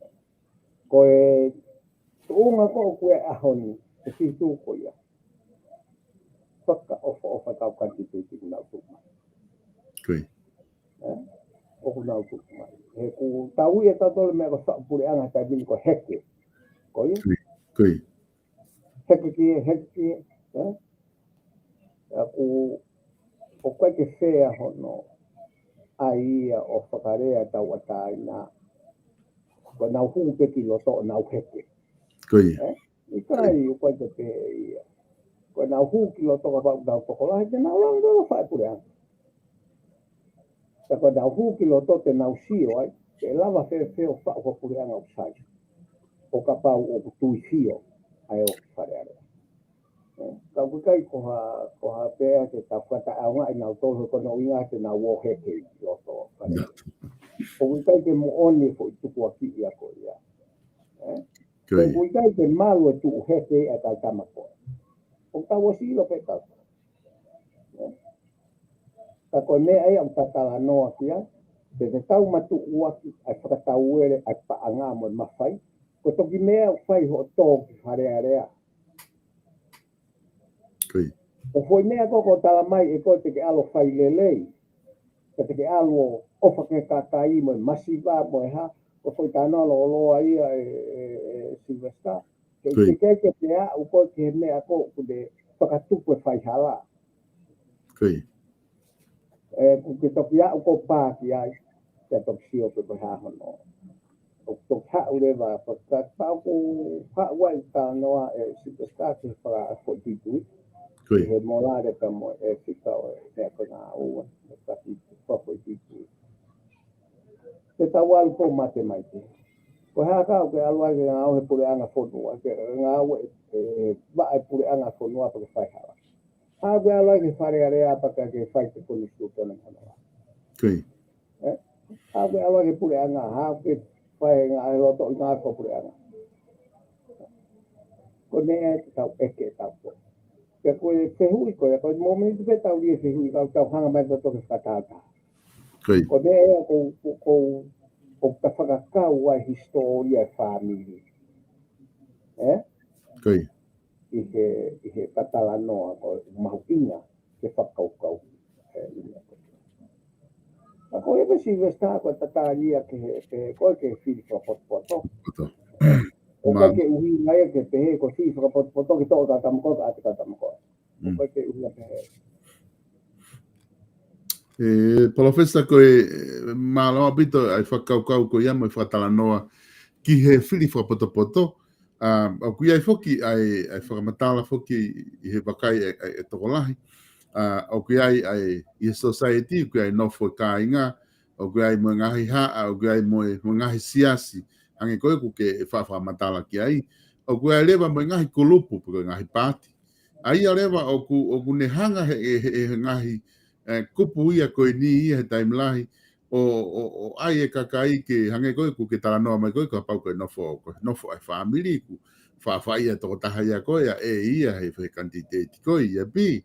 Ko e tuʻunga ko ē ʻoku ʻi ai ʻaho ni, ʻe fitu ko ia. Fakaʻofoʻofa e kau kanititeiti ʻoku nau tuʻu mai. Ko ia. ʻE? ʻOku nau tuʻu mai. He ʻoku tau ʻi ai ʻe tautolu e meʻa ko e faʻu puleʻanga he taimi ni ko e heke. Ko ia? Ko ia. Ko ia. Heke ki he, heke ki he, ʻe? ʻOku, ʻoku ʻikai ke fea hono ʻai ia ʻo fakalea tauʻatāina. Ko ʻenau hū pē ki loto ʻo nau heke. Ko ia. ʻE? ʻIkai, ʻoku ʻikai ke pehē ia. Ko ʻenau hū ki loto kapau ʻoku nau tokolahi, te nau lava leva ʻo faʻu e puleʻanga. Ka ko ʻenau hū ki loto te nau sio ai, te lava fēfē ʻo faʻu ha puleʻanga ʻoku sai. ʻO kapau ʻoku tui sio ai ʻo Fale Alea. ʻE, ka ʻoku ʻikai ko ha, ko ha pea ke tau fakataʻeʻaongaʻi nautolu he ko hono ʻuhinga te nau ō heke ʻi loto Fale Alea. ʻOku ʻikai ke moʻoni e foʻi tukuakiʻi ia ko ia. ʻE? Ko ia. ʻOku ʻikai ke malu e tuʻu heke ʻa e kakai tama ko ē. ʻOku tau ʻosi ʻilo pē kau. ʻE? Ka ko e meʻa ia ʻoku ta talanoa ki ai, te te tau matuʻuaki ʻa e fakatauele ʻa e paʻanga mo e mafai, ko e toki meʻa ʻoku fai hoʻo tō ki Fale Alea. Ko ia. Ko e foʻi meʻa ko ē ʻoku talamai ʻe koe te ke ʻalu ʻo fai lelei, ka te ke ʻalu ʻo ʻofa ki he kakai mo e masiva mo e hā, ko e foʻi talanoa lōloa ia ʻe, ʻe, ʻe Sylvester. Ke ʻikai ke te aʻu koe ki he meʻa ko ē ʻoku ne fakatupu e faihala. Ko ia. ʻE, ʻoku ke toki aʻu koe pā ki ai, ke toki sio pe ko e hā hono. ʻOku toki haʻu leva, pea ka pau ʻoku haʻu ai talanoa ʻe Sylvester ki he fakafoʻituitui. Ko ia. Ki he molale ka mo e fika ʻo e meʻa ko e ngāue, mo e fakafoʻituitui. Te tau ʻalu ko ē mate mai te. Ko e hā ka ʻoku ke ʻalu ai ke ngāue he puleʻanga fonua, ke ngāue ʻe, ʻe, vaʻe puleʻanga fonua pea ke faihala. Hā ʻoku ke ʻalu ai ke Fale Alea pea ke fai e konisitūtone mo hono lā. Ko ia. ʻE? Hā ʻoku ke ʻalu ai ke puleʻanga, hā ʻoku ke fai ngāue he loto ʻi ngāue fakapuleʻanga. Ko e meʻa ē te tau ʻeke ʻe tautolu. Pea ko e fehuʻi ko ia, ko e mōmeniti pē tau lī e fehuʻi, ka tau hanga mai tautolu ke fakatātā. Ko ia. Ko e meʻa ia ʻoku, ʻoku, ʻoku, ʻoku ta fakakau ai hisitōlia e fāmili. ʻE? Ko ia. ʻI he, ʻi he talanoa ko e mahuʻinga ke fakakaukau. ʻE, ʻi he meʻa ko ia. Ka ko e pē Sylvester ko e tatali ia ki he, ki he, ko e ki he fili fakapotopoto. Poto. ʻOku ʻikai ke ʻuhinga ia ke pehē ko e fili fakapotopoto ke toʻo e kautaha ko ē, ʻa e kautaha ko ē. Mm. ʻOku ʻikai ke ʻuhinga pehē. ʻE, Palōfesa, ko e, ʻe, mālō ʻaupito ʻa e fakakaukau ko ia mo e fakatalanoa ki he fili fakapotopoto. ʻA, ʻoku ʻi ai foki ʻa e, ʻa e fakamatala foki ʻi he vakai ʻa e, ʻa e, ʻa e tokolahi. ʻA, ʻoku ʻi ai ʻa e, ʻi he society, ʻoku ʻi ai e nofo e kāinga, ʻoku ʻi ai mo e ngaahi haʻa, ʻoku ʻi ai mo e, mo e ngaahi siasi, hangē ko ē ʻoku ke fa-, fakamatala ki ai. ʻOku ʻi ai leva mo e ngaahi kulupu, pe ko e ngaahi paati. ʻA ia leva ʻoku, ʻoku ne hanga he, he, he, he ngaahi, ʻe, kupu ia ko eni ia he taimi lahi, ʻo, ʻo, ʻo ʻai e kakai ke hangē ko ē ʻoku ke talanoa mai ko ē, kapau ko e nofo, ko e nofo ʻa e fāmili ʻoku faʻa fai ʻa e tokotaha ia ko ē, ʻa ē ia he, he kanititeiti ko ia pē.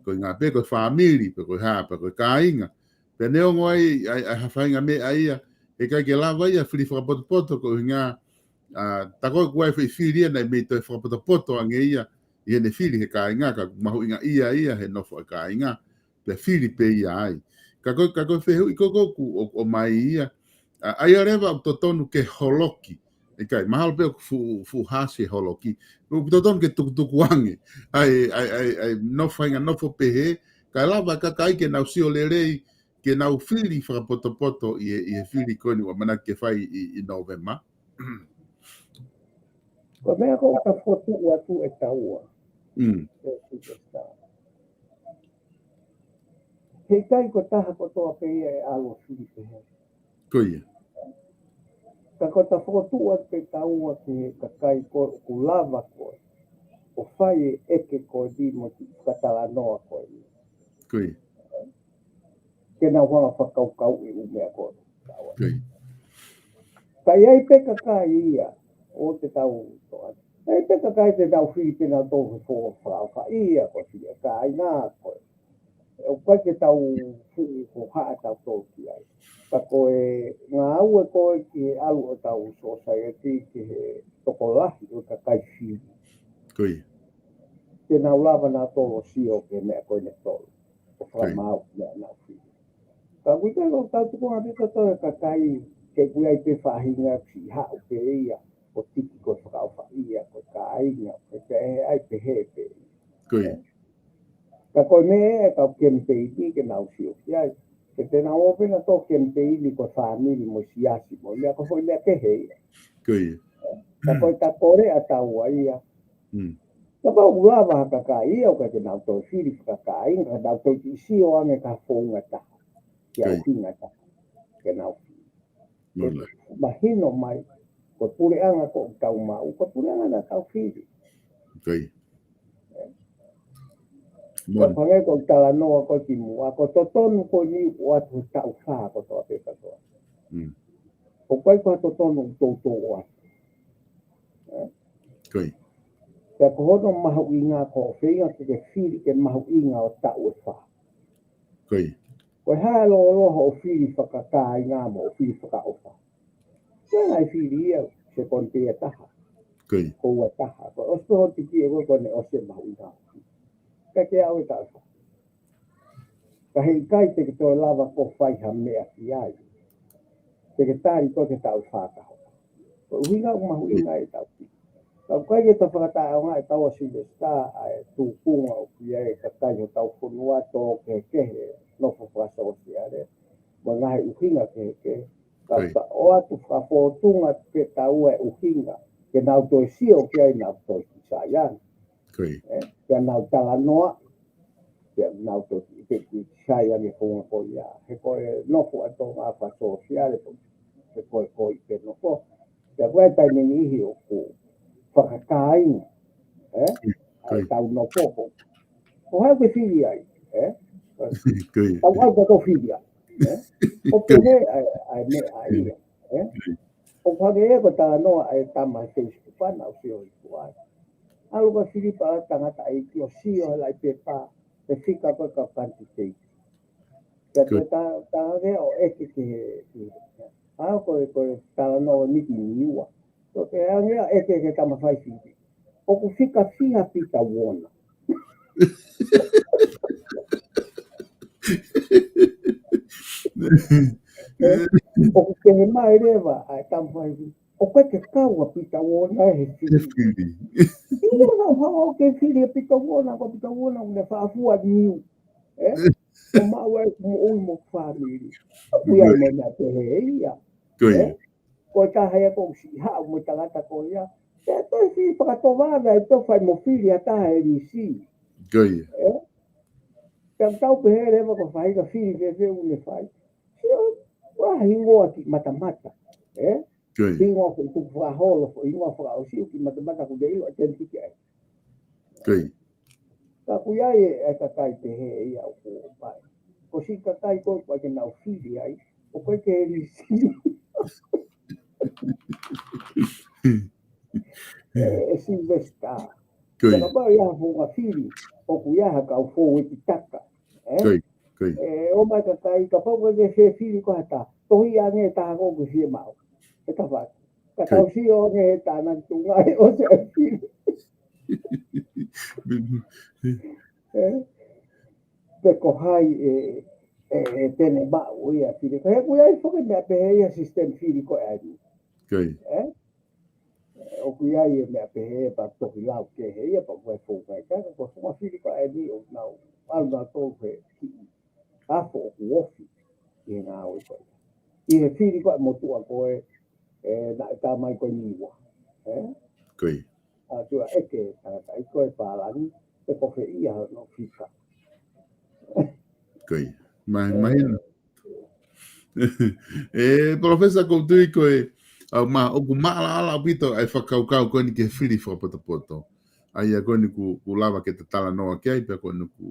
Ko e ngaahi pē ko e fāmili, pe ko e hā, pe ko e kāinga. Pea neongo ai, ʻa e, ʻa e ha faʻahinga meʻa ia, heʻikai ke lava ia fili fakapotopoto ko e ʻuhinga, ʻa, tā ko ē ʻoku ʻi ai e foʻi fili ia naʻe mei toe fakapotopoto ange ia, ʻi heʻene fili he kāinga, ka ʻoku mahuʻinga ia ia he nofo e kāinga, pea fili pē ia ai. Ka ko e, ka ko e fehuʻi ko ē ʻoku, ʻo, ʻomai ia, ʻa, ʻa ia leva ʻoku totonu ke holoki. ʻIkai, mahalo pē ʻoku fuʻu, fuʻu hasi e holoki. ʻOku totonu ke tukutuku ange ʻa e, ʻa e, ʻa e, ʻa e nofo, faʻahinga nofo pehē, kae lava e kakai ke nau sio lelei, ke nau fili fakapotopoto ʻi he, ʻi he fili ko eni ʻoku ʻamanaki ke fai ʻi, ʻi Nōvema. Ko e meʻa ko ē ʻoku ta fokotuʻu atu ʻe taua. Mm. ʻE Sylvester. Heʻikai ko e taha kotoa pē ia ʻe ʻalu ʻo fili pehē. Ko ia. Ka ko ʻeta fokotuʻu atu pē taua ki he kakai ko ē ʻoku lava ko ē ʻo fai e ʻeke ko eni mo e kiʻi fakatalanoa ko eni. Ko ia. Ke nau hanga ʻo fakakaukauʻi e ʻū meʻa ko ē. Ko ia. Ka ʻi ai pē kakai ia, ʻoku te tau toʻa. ʻI ai pē kakai te nau fili pē nautolu he fo-, fakaʻofaʻia ko e fili e kāinga ko ē. ʻOku ʻikai ke tau fuʻu hohaʻa tautolu ki ai. Ka ko e ngāue ko ē ki he ʻalu ʻo ʻetau society ki he tokolahi ʻo e kakai fili. Ko ia. Te nau lava nautolu ʻo sio ki he meʻa ko eni ʻe tolu. ʻO fakamaau meʻa naʻa nau fili. Ka ʻoku ʻikai ko ʻetau tukuange pē tautolu e kakai ke ʻoku ʻi ai pē faʻahinga ʻoku siʻi haʻu pē ia ʻo tiki ko e fakaʻofaʻia ko e kāinga, ko e pehē ai pehē pē. Ko ia. Ka ko e meʻa ʻe kau kemipeini ke nau sio ki ai. Ke te nau ō pē nautolu kemipeini ko e fāmili mo e siasi mo e meʻa ko e foʻi meʻa kehe ia. Ko ia. Ka ko ʻeta kole ʻa taua ia. Mm. Kapau ʻoku lava ha kakai ia ʻoku ʻikai ke nau toe fili fakakāinga, ka nau toe kiʻi sio ange ki ha founga taha. Ki ha ʻuhinga taha. Ke nau fili. Mahino mai, ko e puleʻanga ko ē ʻoku tau maʻu, ko e puleʻanga naʻa tau fili. Ko ia. Ka hangē ko e talanoa ko ē kimuʻa, ko e totonu ko eni ʻoatu he taʻu fā kotoa pē kātoa. Mm. ʻOku ʻikai ko ha totonu ʻoku toutou ʻoatu. Ko ia. Pea ko hono mahuʻinga ko e feinga ke ke fili ke mahuʻinga ʻo taʻu ʻe fā. Ko ia. Ko e hā e lōloa hoʻo fili fakakāinga mo hoʻo fili fakaʻofa. Ko e ngaahi fili ia, sekoni pē ia ʻe taha. Ko ia. Ko e ua taha. Ko e ʻosi pē hoʻo tiki ʻe koe ko ʻene ʻosi e mahuʻinga. Ka ke aʻu e taʻu fā. Ka heʻikai te ke toe lava ʻo fai ha meʻa ki ai. Te ke tali koe ki he taʻu fā ka hoko. Ko e ʻuhinga ʻoku mahuʻinga ai ʻetau fili. Ka ʻoku ʻikai ke ta fakataʻeʻaongaʻi ʻe taua Silivesitā ʻa e tūkunga ʻoku ʻi ai e kakai hotau fonua tō kehekehe, nofo fakasōsiale, mo e ngaahi ʻuhinga kehekehe. Ka ʻOku ʻi ai. Ka ʻoatu fakafōtunga pē taua e ʻuhinga, ke nau toe sio ki ai, nau toe ki Saiani. ʻIo. Ē, ke nau talanoa, ke nau toe ki, ki, ki Saiani e founga ko ia. He ko e nofo ʻa Tonga fakasōsiale, he ko e, ko e ʻi he nofo. Pea ko e taimi niʻihi ʻoku fakakāinga, ē? ʻIo. ʻA e tau nofo ko. Ko hai ke fili ai, ē? ʻIo. Tau au ka tau fili ai, ē? ʻIo. ʻO pehē ʻa e, ʻa e meʻa ia, ē? ʻIo. ʻOku hangē ia ko e talanoa ʻa e tama he Facebook ʻana ʻo sio i kuai. ʻAlu ka fili pē ʻa e tangataʻeiki ʻo sio he laʻi pepa, he fika ko e kau kanititeiti. Pea ko e ta, ta hangē ʻo ʻeke ki he, ki he, ʻa ko e, ko e talanoa ni ki Niua. Ko e hangē ʻo ʻeke ki he tama fai fili. ʻOku fika fiha Pita Uona. Ē, ʻoku kehe mai leva ʻa e tama fai fili. ʻOku ʻikai ke kau ʻa Pita Uona he fili. He fili. ʻIo, na hanga ʻo ke fili ʻa Pita Uona, ko Pita Uona, ʻoku ne faʻa fua niu. Ē? ʻO maʻu ai moʻui mo fāmili. ʻOku ʻi ai mo e meʻa pehē ia. Ko ia. Ē? Ko e taha ia ko si haʻu mo e tangata ko ia. Pea toe fili fakatovana, ʻe toe fai mo fili ʻa taha e lisi. Ko ia. Ē? Pea tau pehē leva ko e faʻahinga fili fēfē ʻoku ne fai. Sio, ʻoua hingoa ki matamata. Ē? Ko ia. Hingoa ko e tuku fakaholo, hingoa fakaʻosi ʻoku ki matamata ʻoku te ʻilo ʻa e tenitiki ai. Ko ia. Ka ʻoku ʻi ai e, e kakai pehē ia ʻoku pai. Ko si kakai ko ē ʻoku ʻikai ke nau fili ai, ʻoku ʻikai ke lisi. Ē, ʻe Silivesitā. Ko ia. Ka kapau ʻe ʻi ai ha founga fili, ʻoku ʻi ai ha kau fou ʻe ki taka. Ē? Ko ia, ko ia. Ē, ʻomai kakai, kapau ko e fefili ko ha taha. Tohi ange taha ko ē ke fiemaʻu. ʻE ka fai. Ka ko ia. Tau sio ange he tānaki tuʻunga ʻe ʻosi e fili. Ē? Pe ko hai ʻe, ʻe, ʻe te ne maʻu ia fili. Ka he ʻoku ʻi ai foki meʻa pehē ia system fili ko ē ʻa eni. Ko ia. Ē? ʻOku ʻi ai e meʻa pehē pea toki lau kehe ia pea ko e fou kai ka ko e founga fili ko ē ʻa eni ʻoku nau ʻalu nautolu he kiʻi afo ʻoku ofi ʻi he ngāue ko ē. ʻI he fili ko ē motuʻa ko ē, ē, naʻe tā mai ko ē Niua. Ē? Ko ia. ʻA tua ʻeke tangataʻeiki ko ē pālangi, ʻe ko fē ia hono fika. Ko ia. Mai, ē, mai. Ē, Palōfesa, ʻoku ou tui ko e, ʻa, ma, ʻoku maʻalaʻala ʻaupito ʻa e fakakaukau ko eni ki he fili fakapotopoto. ʻA ia ko eni ʻoku, ʻoku lava ke ta talanoa ki ai, pea ko eni ʻoku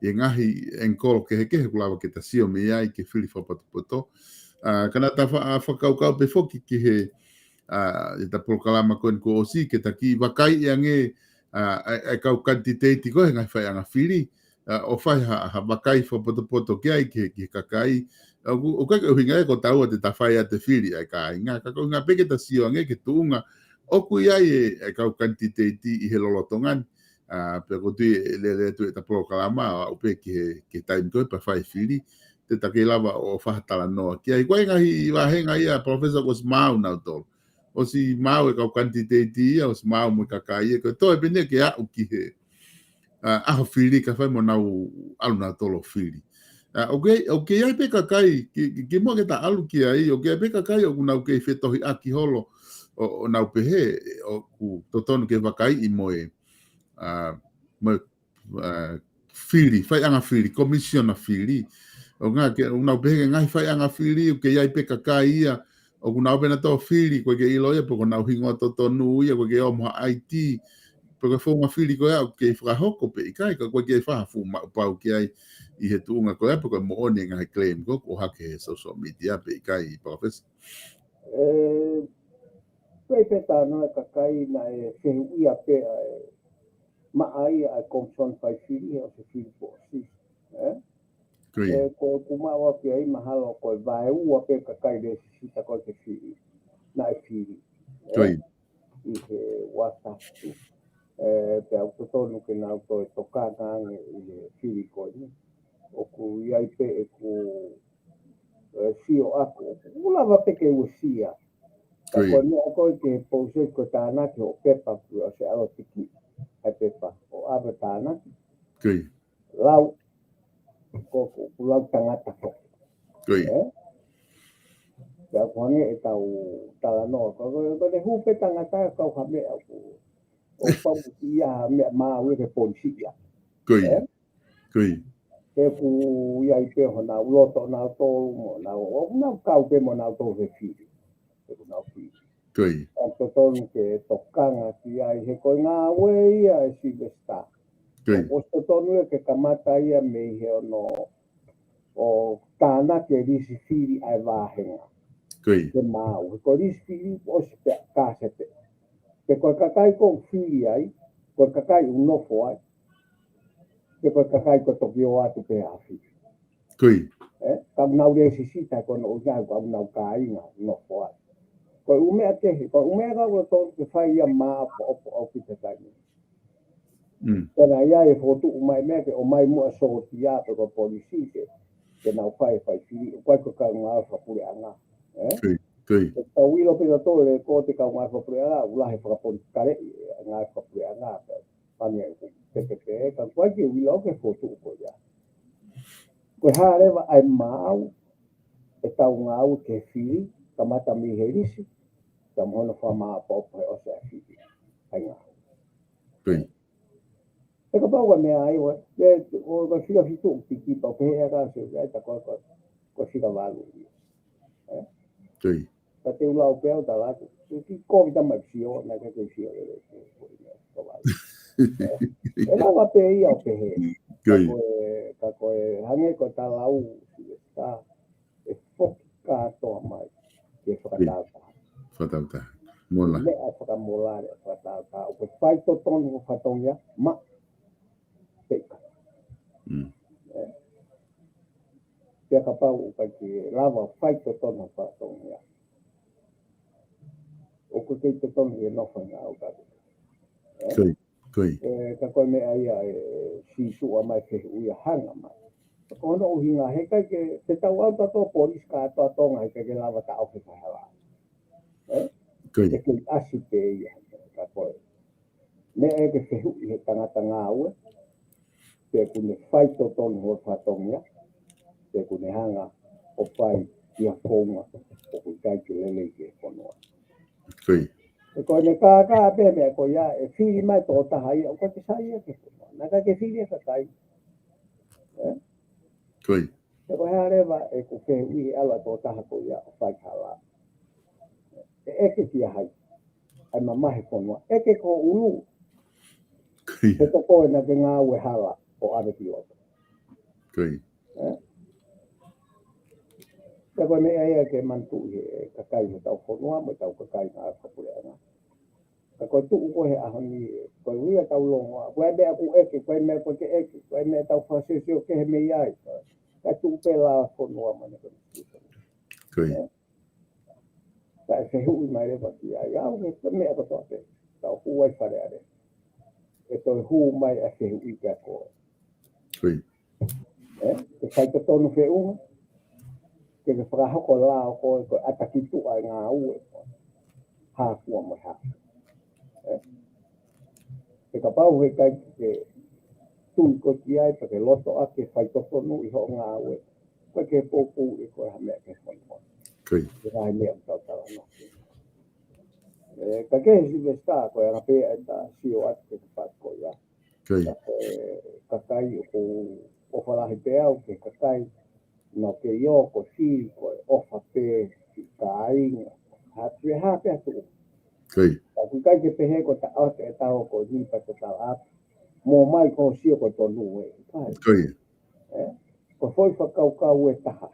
ʻi he ngaahi angle kehekehe ʻoku lava ke ta sio mei ai ki he fili fakapotopoto. ʻA, ka naʻa ta fa-, ʻa, fakakaukau pē foki ki he, ʻa, ʻi he ta polokalama ko eni kuo ʻosi ke ta kiʻi vakaiʻi ange, ʻa, ʻa, ʻa e kau kanititeiti ko ē he ngaahi faiʻanga fili, ʻa, ʻo fai ha, ha vakai fakapotopoto ki ai ki he, ki he kakai. ʻA, ʻoku, ʻoku ʻikai ke ʻuhinga ia ko taua te ta fai ʻa e fili ʻa e kāinga. Ka ko e ʻuhinga pē ke ta sio ange ki he tuʻunga ʻoku ʻi ai e, e kau kanititeiti ʻi he lolotonga ni. ʻA, pea ʻoku ou tui ʻe lele atu e ta polokalama, ʻa, ʻo pē ki he, ki he taimi ko ē pea fai fili. Te ta kei lava ʻo fai ha talanoa ki ai. Ko e ngaahi vāhenga ia, Palōfesa, kuo ʻosi maau nautolu. ʻOsi maau e kau kanititeiti ia, ʻosi maau mo e kakai ia. Ko e toe pē eni ke aʻu ki he, ʻa, ʻaho fili ka fai mo nau ʻalu nautolu ʻo fili. ʻA, ʻoku, ʻoku ʻi ai pē kakai, ki, ki, kimuʻa ke ta ʻalu ki ai, ʻoku ʻi ai pē kakai ʻoku nau kei fetohiʻaki holo, ʻo, ʻo nau pehē, ʻoku totonu ke vakaiʻi mo e, ʻa, mo e, ʻa, fili, faiʻanga fili, komisiona fili. ʻO ngā ke, ʻoku nau pehē ke ngaahi faiʻanga fili, ʻoku ʻi ai pē kakai ia, ʻoku nau pehē nautolu fili, ʻoku ʻikai ke ʻilo ia, pe ko honau hingoa totonu ia, ʻoku ʻikai ke ʻomi ha I D, pe ko e founga fili ko ia, ʻoku kei fakahoko pe ʻikai, ka ʻoku ʻikai ke fai ha fuʻu maʻu pau ki ai ʻi he tuʻunga ko ia, pe ko e moʻoni e ngaahi claim ko ē ʻoku ʻohake he social media pe ʻikai, Palōfesa. Ē, pea pehē ʻa e kakai naʻe fehuʻia pē ʻa e maʻa ia ʻa e komisoni fai fili, he ʻosi fili foʻosi. Ē? Ko ia. Ē, ko ʻeku maʻu ʻaupito ia mahalo ko e vaeua pē kakai lēsisita ko ē ke fili. Naʻe fili. Ē? Ko ia. ʻI he uasafi. Ē, pea ʻoku totonu ke nau toe tokanga ange ʻi he fili ko eni. ʻOku ʻi ai pē ʻeku, ē, sio ʻaku. ʻOku lava pē ke uesia. Ka ko e meʻa ko ē ke pouse ko e tānaki hoʻo pepa, kuo ʻosi ʻalu ʻo tiki ʻa e pepa ʻo ʻave ʻo tānaki. Lau, ko, ko, ko lau tangata foki. Pea ko e hangē ʻetau talanoa, ko, ko, ko e hū pē tangata ʻo kau ha meʻa ʻoku, ʻoku pau ke ʻi ai ha meʻa maau ia ke ponisi ia. He ʻoku ʻi ai pē honau loto ʻonautolu mo nau, ʻoku nau kau pē mo nautolu he fili. He ʻoku nau fili. ʻOku totonu ke tokanga ki ai, he ko e ngāue ia ʻa Silivesitā. ʻOku totonu ia ke kamata ia mei he ono ʻo tānaki e lisi fili ʻa e vāhenga. Ke maau, he ko e lisi fili ʻosi pē ʻa e kāsete. Pe ko e kakai ʻoku fili ai, ko e kakai ʻoku nofo ai, pe ko e kakai ʻoku toki ō atu pē ʻo fili. Ē, ka ʻoku nau lēsisita ko ē ʻoku nau, ka ʻoku nau kāinga nofo ai. Ko e ʻū meʻa kehe, ko e ʻū meʻa ka ʻoku totonu ke fai ia maʻopoʻopo ʻo kita taimi. Pea naʻe ʻi ai e fokotuʻu mai meʻa ke ʻomai muʻa sōtia pe ko e polisi ke, ke nau fai, fai fili, ʻoku ʻikai ko e kaungā fakapuleʻanga. Ē? Ke tau ʻilo pē tautolu e ko e kaungā fakapuleʻanga, ʻoku lahi e fakapolitikale ʻi he ngaahi fakapuleʻanga, pea pange ʻoku teketeʻe, ka ʻoku ʻikai ke u ʻilo au ki he fokotuʻu ko ia. Ko e hā leva ʻa e maau ʻetau ngāue ke fili, kamata mei he lisi, ka mo hono fakamaʻopoʻopo he ʻosi ʻa e fili ʻa e ngāue. He kapau ko e meʻa ai, ua, ʻe, ʻo ka fika fitu ʻoku tiki pau pehē ʻa e kāsete, ʻe, ta ko, ko, ko fika valu ia. Ē? Ka te u lau pē au tala atu. Ke ke kovi tama sio, naʻe ʻikai ke sio lelei, ko, ko, ko, ko, ko, ʻe lava pē ia ʻo pehē. Ka ko e, ka ko e, hangē ko e tala ʻa Silivesitā, ʻe foki kātoa mai ke fakatautaha. Meʻa fakamolale, fakatautaha. ʻOku ke fai totonu ho fatongia, maʻa pē ʻikai. Ē? Pea kapau ʻoku ʻikai ke lava fai totonu ho fatongia, ʻoku kei totonu ke nofo ʻi he ngāue. Ē? Ē, ka ko e meʻa ia ʻe sītuʻa mai fehuʻi ia hanga mai. Ko hono ʻuhinga he ʻikai ke, te tau ʻalu tautolu polisi kātoa Tonga he ʻikai ke lava taʻofi e faihala. Ē? ʻE kei ʻasi pē ia, ka ko e meʻa ʻe ke fehuʻi he tangata ngāue, pe ʻoku ne fai totonu ho fatongia, pe ʻoku ne hanga ʻo fai ia founga ʻoku ʻikai ke lelei ki he fonua. He ko ʻene kākā pē meʻa ko ia, ʻe fili mai tokotaha ia, ʻoku ʻikai ke sai ia ki he fonua. Naʻe ʻikai ke fili e kakai. Ē? He ko e hā leva ʻeku fehuʻi he ʻalu ʻa e tokotaha ko ia ʻo fai hala. ʻE ʻeke kia hai ʻa e mamahi fonua, ʻeke ki ho ʻulu. He ko koe naʻa ke ngāue hala ʻo ʻave ki loto. Ē? Pea ko e meʻa ia ke manatuʻi he kakai hotau fonua mo ʻetau kakai ngāue fakapuleʻanga. Ka ko e tuʻu ko ē he ʻaho ni, ko e ʻuhinga ʻetau longoaʻa, ko e meʻa ʻoku ʻeke, ko e meʻa ʻoku ʻikai ke ʻeke, ko e meʻa ʻetau fakasiosio kehe mei ai. Ka tuʻu pē lā fonua mo ʻene ko e Ē? Ka ʻe fehuʻi mai leva ki ai, au he meʻa kotoa pē. Tau hū ai Fale Alea. ʻE toe hū mai ʻa e fehuʻi kia koe. Ē? Ke fai totonu feʻunga. Ke ke fakahoko lā ʻo koe ko e ʻata ki tuʻa e ngāue. Hā fua mo e hā. Ē? He kapau he ʻikai ke tui koe ki ai, pea ke loto ʻa ke fai totonu ʻi hoʻo ngāue. Ko e ke poupou ʻe koe ha meʻa ke fai koe. Ke ngaahi meʻa ʻoku tau talanoa. Ē, ka ke he Silivesitā, ko e anga pē ʻa e ta sio atu ke ke fai ko ia. Ka ko e kakai ʻoku ou ʻofa lahi pē au ki he kakai naʻa ke ʻio ko si, ko e ʻofa pē ki kāinga. Hā pē, hā pē atu. Ka ʻoku ʻikai ke pehē ko e taʻote ʻe tau ko ni pa te tala atu. Mo mai ko sio ko tonu ē. ʻIkai. Ē? Ko e foʻi fakakaukau ʻe taha.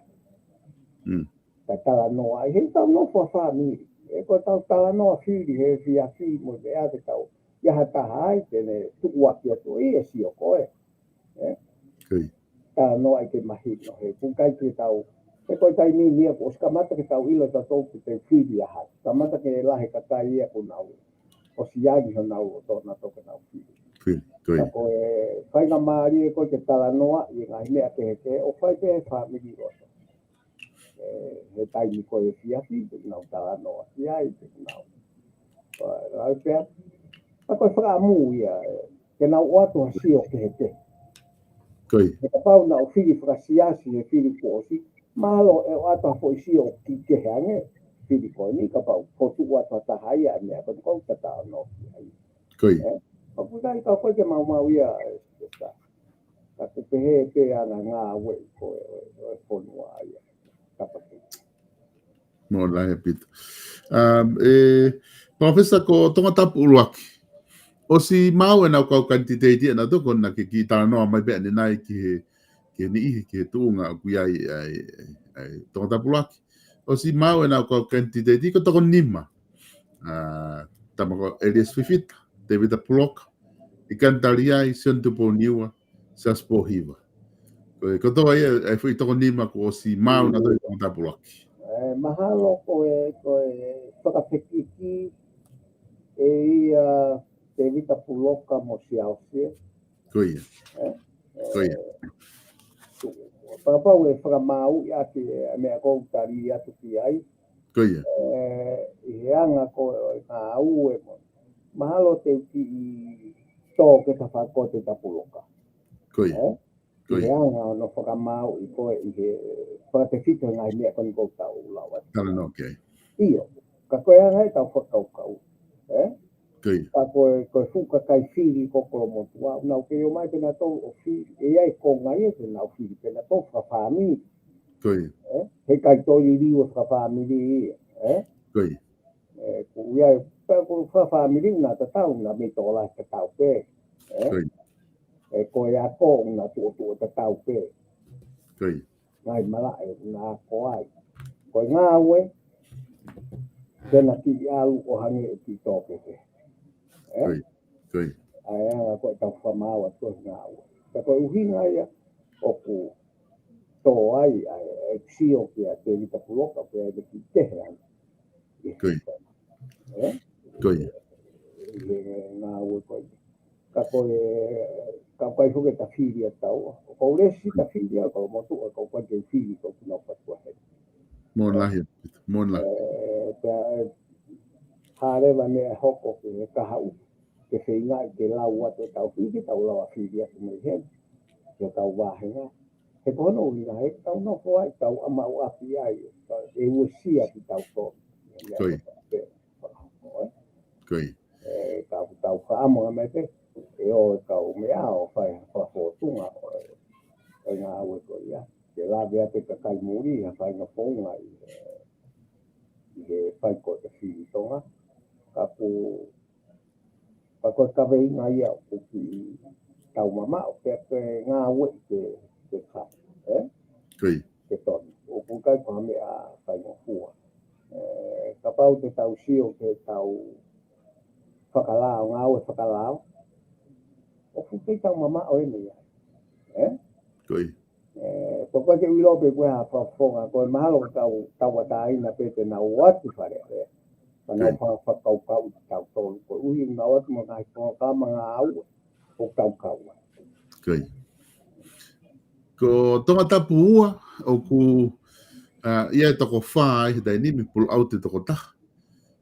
Ka talanoa ai, he tau nofo ʻa fāmili. Ē, ko tau talanoa fili, he fiafi mo e ʻa ke tau. ʻI ai ha taha ai, te ne tuku ʻaki atu, ʻi he sio ko ē. Ē? Talanoa ai ke mahino, he ʻoku ʻikai ke tau. He ko e taimi ni ia, kuo ʻosi kamata ke tau ʻilo tautolu ke te fili ʻa hai. Kamata ke lahi e kakai ia ʻoku nau. ʻOsi ʻi ai honau loto naʻa tau ke nau fili. Ka ko e faingamālie ko ē ke talanoa, ʻi he ngaahi meʻa kehekehe, ʻo fai pē he fāmili loto. ē, he taimi ko ē efiafi, te nau talanoa ki ai, te nau. Lau pea, ka ko e fakaʻamu ia, ē, ke nau ʻoatu ha sio kehekehe. Ko ia. He kapau naʻa ʻoku fili fakasiasi he fili kuo ʻosi, mahalo ʻe ʻoatu ha foʻi sio kiʻi kehe ange, fili ko eni, kapau fotu ʻoatu ha taha ia, meʻa ko eni ʻoku ou talanoa ki ai. Ko ia. Ē? Ka ʻoku ʻikai ke u maumau ia, ē, ē, ka. Ka ʻoku pehē pē ʻa e ngāue ko ē, ʻo e, ʻo e fonua ia. Kapau. Mālō lahi ʻaupito. Um, ē, Professor, ko Tongatapu ʻuluaki. ʻOsi maʻu ʻenau kau kanititeiti ʻanautolu, ko ena ke kiʻi talanoa mai pē ʻanenai ki he, ki he niʻihi, ki he tuʻunga ʻoku ʻi ai, ai, ai, ai Tongatapu ʻuluaki. ʻOsi maʻu ʻenau kau kanititeiti ko e toko nima. Ah, tama ko Elias Fifita, Tevita Puloka, ʻIkani Taliai, Sione Tupou Niua, Siaosi Pōhiva. Ko e, ko e toko ia, e foʻi toko nima kuo ʻosi maʻu ʻanautolu ʻi Tongatapu ʻuluaki. Ē, mahalo ko e, ko e fakafekiki ʻe ia Tevita Puloka mo Siaosi. Ko ia. Ē? Ko ia. Ē, kapau ʻe fakamaauʻi ʻaki e meʻa ʻoku ou tali atu ki ai. Ko ia. Ē, ʻi he anga ko ē ʻo e ngāue mo. Mahalo te u kiʻi tō ke ta fakakote Tevita Puloka. Ko ia. Ē? Ko ia. ʻI he anga ʻo hono fakamaauʻi ko ē ʻi he fakatefito e ngaahi meʻa ko eni ʻoku ou tau lau atu. Talanoa ki ai. ʻIo. Ka ko e anga ʻetau fakakaukau. Ē? Ko ia. Ka ko e, ko e fuʻu kakai fili ko Kolomotuʻa, nau kei ō mai pē nautolu ʻo fili, ʻe ʻi ai e konga ia te nau fili pē nautolu fakafāmili. Ko ia. Ē? Heʻikai toe liliu e fakafāmili ia, ē? Ko ia. Ē, ʻoku ʻi ai, pea ko e fakafāmili ʻoku na tatau, na mei tokolahi tatau pē, ē? Ko ia. Ē, ko e ako ʻoku na tuʻotuʻo tatau pē. Ko ia. Ngaahi malaʻe ʻoku na ako ai. Ko e ngāue, te na kiʻi ʻalu ʻo hangē ʻe kiʻi tō kehe. Ē? Ko ia, ko ia. ʻA e anga ko ē ʻetau fakamaau atu ko e ngāue. Ka ko e ʻuhinga ia ʻoku tō ai, ʻa e, e sio kia Tevita Puloka, pea ʻe kiʻi kehe ai. Ko ia. Ē? Ko ia. ʻI he ngāue ko ē. Ka ko e, ka ʻoku ʻikai foki ke ta fili ʻa taua. ʻOku ou lesi ta fili ʻa Kolomotuʻa, ka ʻoku ʻikai ke fili ko ē ki nau fatua he. Mālō lahi, mālō lahi. Ē, pea, ē, hā leva meʻa ʻe hoko ki he kahaʻu, ke feingaʻi ke lau atu ʻetau fili, ke tau lava fili atu mei heni. Ke tau vāhenga. He ko hono ʻuhinga, he tau nofo ai, tau ʻamau ʻapi ai, ʻe uesia kitautolu. Ko ia. Ko ia. Ē, ka ʻoku tau faʻamoa mai pē, ʻe ō e kau meʻa ʻo fai ha fakafōtunga ʻo e, ʻo e ngāue ko ia. Ke lave atu e kakai muli, ha faʻahinga founga ʻi he, ʻi he fai ko ē fili Tonga. Ka ʻoku, ka ko e kaveinga ia ʻoku kiʻi tau mamaʻo, pea ko e ngāue ke, ke ka, ē? Ko ia. Ke tonu. ʻOku ʻikai ko ha meʻa faingofua. Ē, kapau te tau sio ke tau fakalao, ngāue fakalao. ʻOku kei tau mamaʻo eni ia. Ē? Ko ia. Ē, ko e ke ʻilo pē ko e ha fakafofonga, ko e mahalo ko e tau, tauʻatāina pē te nau ō atu Fale Alea. Ka nau Ko ia. fa-, fakakaukau kitautolu. Koeʻuhi nau ō atu mo e ngaahi fofonga ka manga au, ʻo tau kau ai. Ko ia. Ko Tongatapu ua, ʻoku, ā, ʻi ai e toko fā ʻi he taimi ni, pull out e toko taha.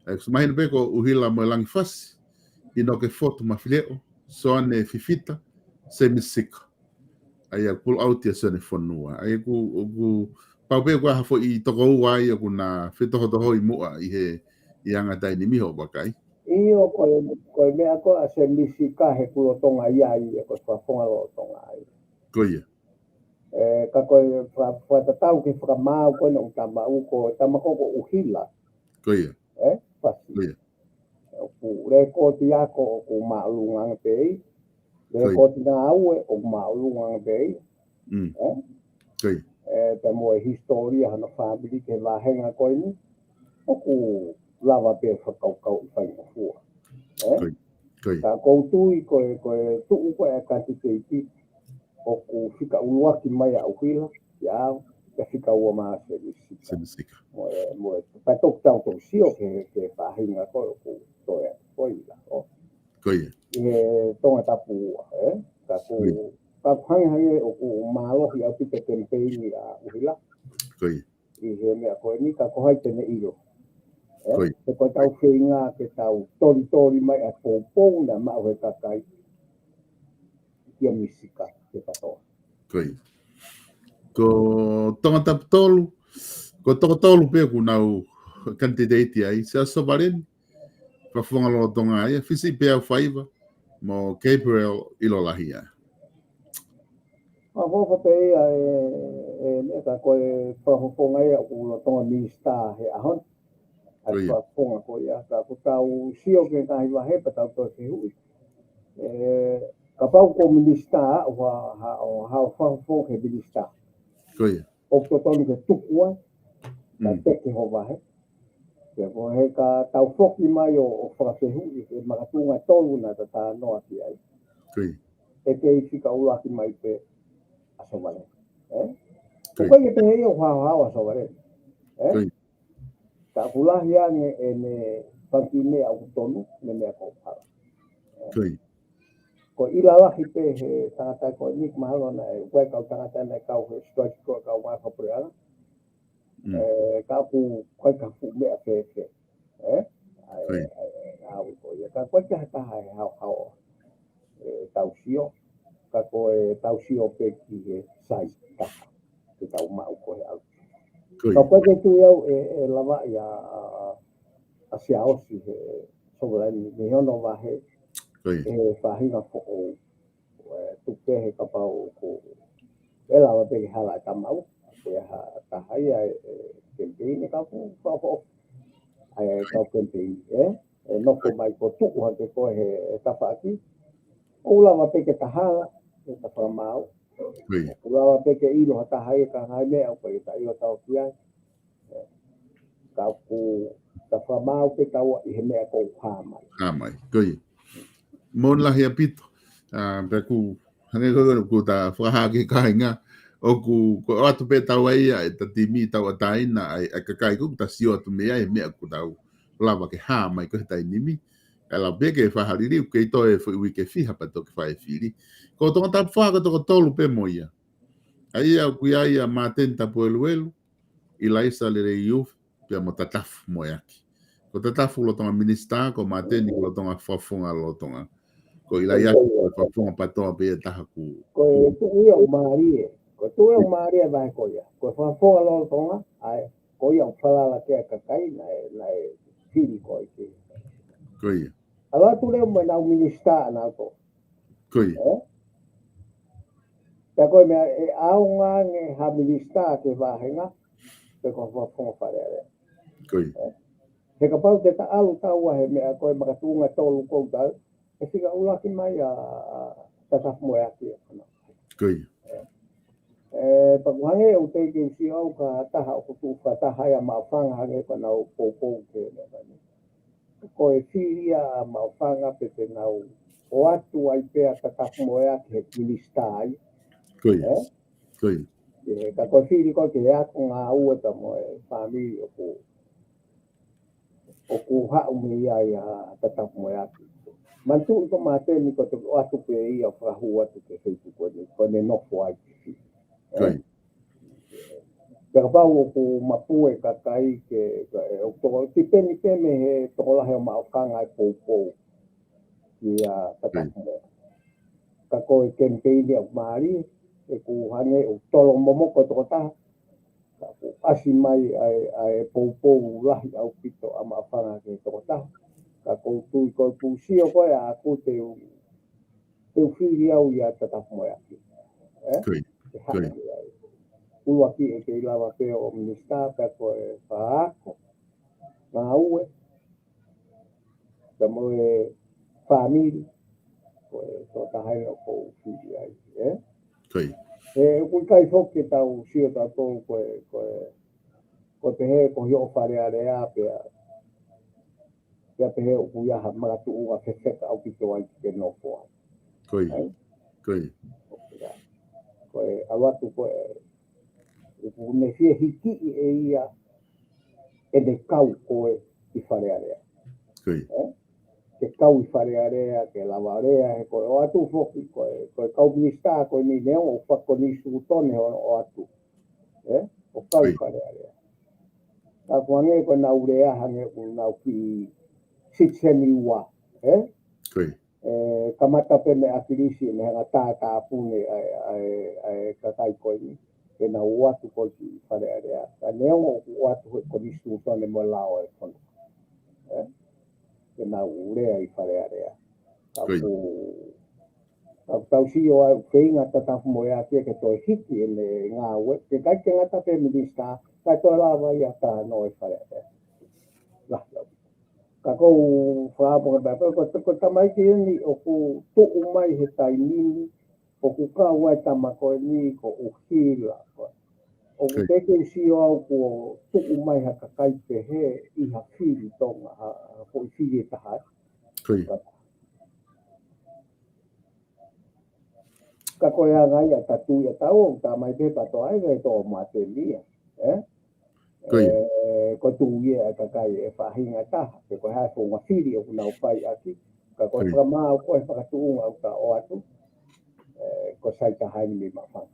ʻA ia, ʻoku mahino pē ko ʻUhila mo e Langifasi, ʻInoke Fotu Mafileʻo, Soane Fifita, Semi Sika. ʻA ia, pull out ʻia Sione Fonua. ʻA ia, ʻoku, ʻoku pau pē ko e hā foʻi toko ua ia ʻoku na fetohotohoi muʻa ʻi he, ʻi he anga taimi ni hoʻo vakai. ʻIo, ko e, ko e meʻa ko ē ʻa Semi Sika he kuo lolotonga ia ʻi he ko e fakafofonga lolotonga ai. Ko ia. Ē, ka ko e fa-, fakatatau ki he fakamaau ko ē naʻa ku tamaʻu ko e tama ko ē ko ʻUhila. Ko ia. Ē, Fasi. Ko ia. ʻOku lēkooti ako ʻoku māʻolunga ange pē ia. Ko ia. Lēkooti ngāue ʻoku māʻolunga ange pē ia. Mm. Ē? Ko ia. Ē, pea mo e hisitōlia hono fāmili ki he vāhenga ko eni. ʻOku lava pē fakakaukauʻi faingofua. Ē? Ko ia. Ko ia. Ka ʻoku ou tui ko e, ko e tuʻu ko ē ʻa e kanititeiti ʻoku fika ʻuluaki mai ʻa ʻUhila, ia au, ia fika ua mai ʻa Semi Sika. Semi Sika. Mo e, mo e, pea toki tau toki sio ki he, ki he faʻahinga ko ē ʻoku toe atu ko ē ʻi he, ʻo. Ko ia. ʻI he Tongatapu ua, ē? Ka ʻoku, Ko ia. ka ʻoku hangehangē ʻoku mālohi ʻaupito e kemipeini ʻa ʻUhila. Ko ia. ʻi he meʻa ko eni, ka ko hai te ne ʻilo. Ē? Ko ia. He ko ʻetau feinga ke tau tolitoli mai ʻa e poupou naʻe maʻu he kakai kia Misika ke katoa. Ko ia. Ko Tongatapu tolu, ko toko tolu pē ʻoku nau kanititeiti ai, Siaosi Sovaleni, Fakafofonga Lolotonga ia, Fisipeau Faiva, mo Gabriel ʻIlolahia. Fakafofonga pē ia e, e, meʻa ka ko e fakafofonga ia ʻoku lolotonga minisitā he ʻaho ni. ʻA e Ko ia. fakafofonga ko ia, ka ʻoku tau sio ki he ngaahi vahe pea tau toe fehuʻi. E, kapau ko minisitā, ʻo ha, ha, ʻo ha fakafofonga he minisitā. Ko ia. ʻOku totonu ke tuku ai, ka Mm. teke ho vahe. Ke ko he ka tau foki mai ʻo, ʻo fakafehuʻi, e makatuʻunga tolu naʻa ta talanoa ki ai. Ko ia. ʻE kei fika ʻuluaki mai pē ʻa Sovaleni. Ē? Ko ia. ʻOku ʻikai ke pehē ia ʻoku haohaoa ʻa Sovaleni. Ē? Ko ia. Ka ʻoku lahi ange ʻene fanga kiʻi meʻa ʻoku tonu, ne meʻa ko hala. Ko ia. Ko e lalahi pē he tangata ko eni, mahalo naʻe, ʻoku ʻi ai e kau tangata naʻe kau he strike ko e kau mai fapureana. Mm. Ē, ka ʻoku ʻikai ke fuʻu meʻa fēfē. Ē? ʻA e, Ko ia. ʻa e, ʻa e, ʻa e, ko ia. Ka ʻoku ʻikai ke ha taha ʻe haohaoa. Ē, tau sio. Ka ko e tau sio pē ki he sai taha. Ke tau maʻu ko e ʻalu. Ko ia. Ka ʻoku ʻikai ke tui au ʻe, ʻe lava ia ʻa, ʻa, ʻa Siaosi he Sovaleni, mei hono vahe, Ko ia. ʻe faʻahinga foʻou. Ē, tuku pē he kapau ʻoku, ʻe lava pē ke hala e tamau, ko ia ha taha ia e, e kemipeini ka ʻoku, ka ʻoku, ʻa e kau kemipeini, ē? ʻE nofo mai ko tuku hake ko e he, he tafaʻaki. ʻOku lava pē ke ta hala, ke ta fakamaau. Ko ia. ʻOku lava pē ke ʻilo ha taha ia ka ngaahi meʻa, ʻoku ʻikai ke ta ʻilo tau ki ai. Ka ʻoku ta fakamaau pē taua ʻi he meʻa ʻoku hā mai. Hā mai, ko ia. Mālō lahi ʻaupito. ʻA, pea ʻoku hangē ko ē ʻoku ta fakahā ki he kāinga. ʻOku, ko e ʻoatu pē taua ia, ʻe ta timi tauʻatāina, ʻa e, ʻa e kakai ʻoku ta sio atu mei ai, meʻa ʻoku tau lava ke hā mai ko e taimi ni. ʻE lava pē ke fakaliliu, kei toe foʻi uike ʻe fiha pea toki fai e fili. Ko Tongatapu fā ko e toko tolu pē mo ia. ʻA ia ʻoku ʻi ai ʻa Māteni Tapueluelu, ʻIlaisa Leleiufi, pea mo Tatafu Moeaki. Ko Tatafu lolotonga minisitā, ko Māteni lolotonga fakafofonga lolotonga. Ko ʻIlaisa ko e fakafofonga PATOA pē ia taha ku. Ko e tuʻu ia ʻoku mālie. Ko e tuʻu ia ʻoku mālie vahe ko ia. Ko e fakafofonga lolotonga, ʻa e, ko ia ʻoku falala ki ai e kakai, naʻe, naʻe fili ko ē ki ai. Ko ia. ʻAlu atu leva mo ʻenau minisitā ʻanautolu. Ko ia. Ē? Pea ko e meʻa ʻe ʻaonga ange ha minisitā ki he vāhenga, pe ko ha fakafofonga Fale Alea. Ko ia. Ē? He kapau te ta ʻalu taua he meʻa ko e makatuʻunga tolu ʻoku tau, ʻe fika ʻuluaki mai ʻa, ʻa Tatafu Moeaki ʻo kana. Ko ia. Ē, pea ʻoku hangē ʻoku teʻeki ke u sio au ki ha taha ʻoku tuʻu fakataha ia Maʻufanga hangē ko ʻenau poupou ki he meʻa ni. Ko e fili ia ʻa Maʻufanga pe te nau ʻoatu ai pē ʻa Tatafu Moeaki he minisitā ai. Ko ia. Ē? Ko ia. Ē, ka ko e fili ko ē ke ako ngāue pea mo e fāmili ʻoku ʻoku haʻu mei ai ʻa Tatafu Moeaki. Manatuʻi ko Māteni ko e ʻoatu pē ia ʻo fakahū atu ki he Facebook ko eni, ko ʻene nofo ai ki fili. Ko ia. Pea kapau ʻoku mapue kakai ke, ke, ʻoku toko, tipeni pē mei he tokolahi ʻo Maʻufanga e poupou kia Tatafu Moeaki. Ka ko e kemipeini ʻoku mālie, ʻoku hangē ʻoku tolo momoko e tokotaha, ka ʻoku ʻasi mai ʻa e, ʻa e poupou lahi ʻaupito ʻa Maʻufanga ki he tokotaha. Ka ʻoku ou tui ko e ʻoku sio ko ē ʻaʻaku te u, te u fili au ia Tatafu Moeaki. Ē? Ko ia. Ke haʻu ia. ʻUluaki ʻe kei lava pē ʻo minisitā pea ko e fakaako. Ngāue. Pea mo e fāmili, ko e tokotaha ia ʻoku ou fili ai, ē? Ko ia. He ʻoku ʻikai foki ke tau sio tautolu ko e, ko e, ko e pehē ko e ʻi Fale Alea pea, pea pehē ʻoku ʻi ai ha makatuʻunga fefeka ʻaupito ai ke nofo ai. Ko ia. Ē? Ko ia. Ko e ʻalu atu ko e ʻoku ne fie hikiʻi ʻe ia ʻene kau ko ē ʻi Fale Alea. Ko ia. Ē? Ke kau ʻi Fale Alea, ke lava lea, he ko e ʻoatu foki, ko e, ko e kau minisitā ko eni neongo ʻoku fakakonisiutone hono ʻoatu. Ē? ʻO kau ʻi Ko ia. Fale Alea. Ka ko e hangē ko ʻenau lea hangē ʻoku nau kiʻi citizen ua, ē? Kamata pē mei ʻAkilisi, mei he ngaahi tātāpuni ʻa e, ʻa e, ʻa e kakai ko eni, ke nau ō atu ko ē ki Fale Alea. Ka neongo ʻoku ō atu he konisitūtone mo e lao ʻo e fonua, ē? Ke nau lea ʻi Fale Alea. Ka ʻoku, ka ʻoku tau sio ai ʻoku feinga Tatafu Moeaki ke toe hiki ʻene ngāue, ke ʻikai ke ngata pē minisitā, ka toe lava ia ʻo talanoa ʻi Fale Alea. Lah, lah. Ka ʻoku ou fakaʻamu pē, ko, ko, ko e tamaiki eni ʻoku tuʻu mai he taimi ni, ʻoku kau ai e tama ko eni ko ʻUhila. ʻOku teʻeki ke u sio au kuo tuʻu mai ha kakai pehē ʻi ha fili Tonga, ha, ha foʻi fili ʻe taha. Ka ko e anga ia ʻetau tui ʻataua, ʻoku tā mai pē PATOA ʻe tō matemia, ē? Ko e tui ia ʻa e kakai ʻe faʻahinga taha, pe ko e hā e founga fili ʻoku nau fai ʻaki, ka ko e fakamaau ko e fakatuʻunga ʻoku ta ō atu, ē, ko e sai taha eni mei Maʻufanga.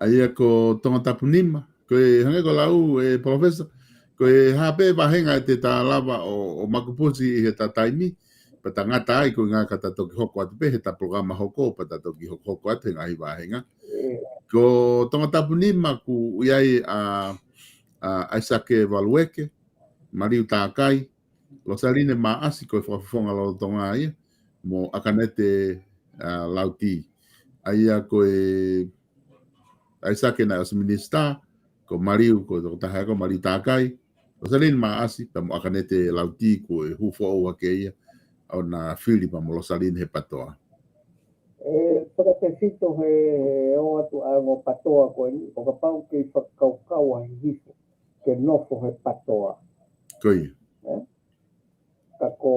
ʻA ia ko Tongatapu nima, ko e hangē ko e lau ē Palōfesa, ko e hā pē vāhenga te ta lava ʻo, ʻo makupusi ʻi heʻeta taimi, pea ta ngata ai ko e ʻuhinga ka ta toki hoko atu pē heʻeta polokalama hoko, pea ta toki hokohoko atu he ngaahi vāhenga. Ko Tongatapu nima ʻoku ʻi ai ʻa, ʻa ʻAisake Valueke, Maliu Takai, Losaline Maʻasi ko e fakafofonga lolotonga ia, mo ʻAkanete, ʻa, Lauti. ʻA ia ko e ʻAisake naʻe ʻosi minisitā, ko Maliu, ko e tokotaha ko Maliu Takai, Losaline Maʻasi, pea mo ʻAkanete Lauti ko e hū foʻou hake ia, ʻo na fili pea mo Losaline he PATOA. ʻE, fakatefito he, he ō atu ʻa e ongo PATOA ko eni, ʻo kapau kei fakakaukau ʻa Hihifo ke nofo he PATOA. Ē? Ka ko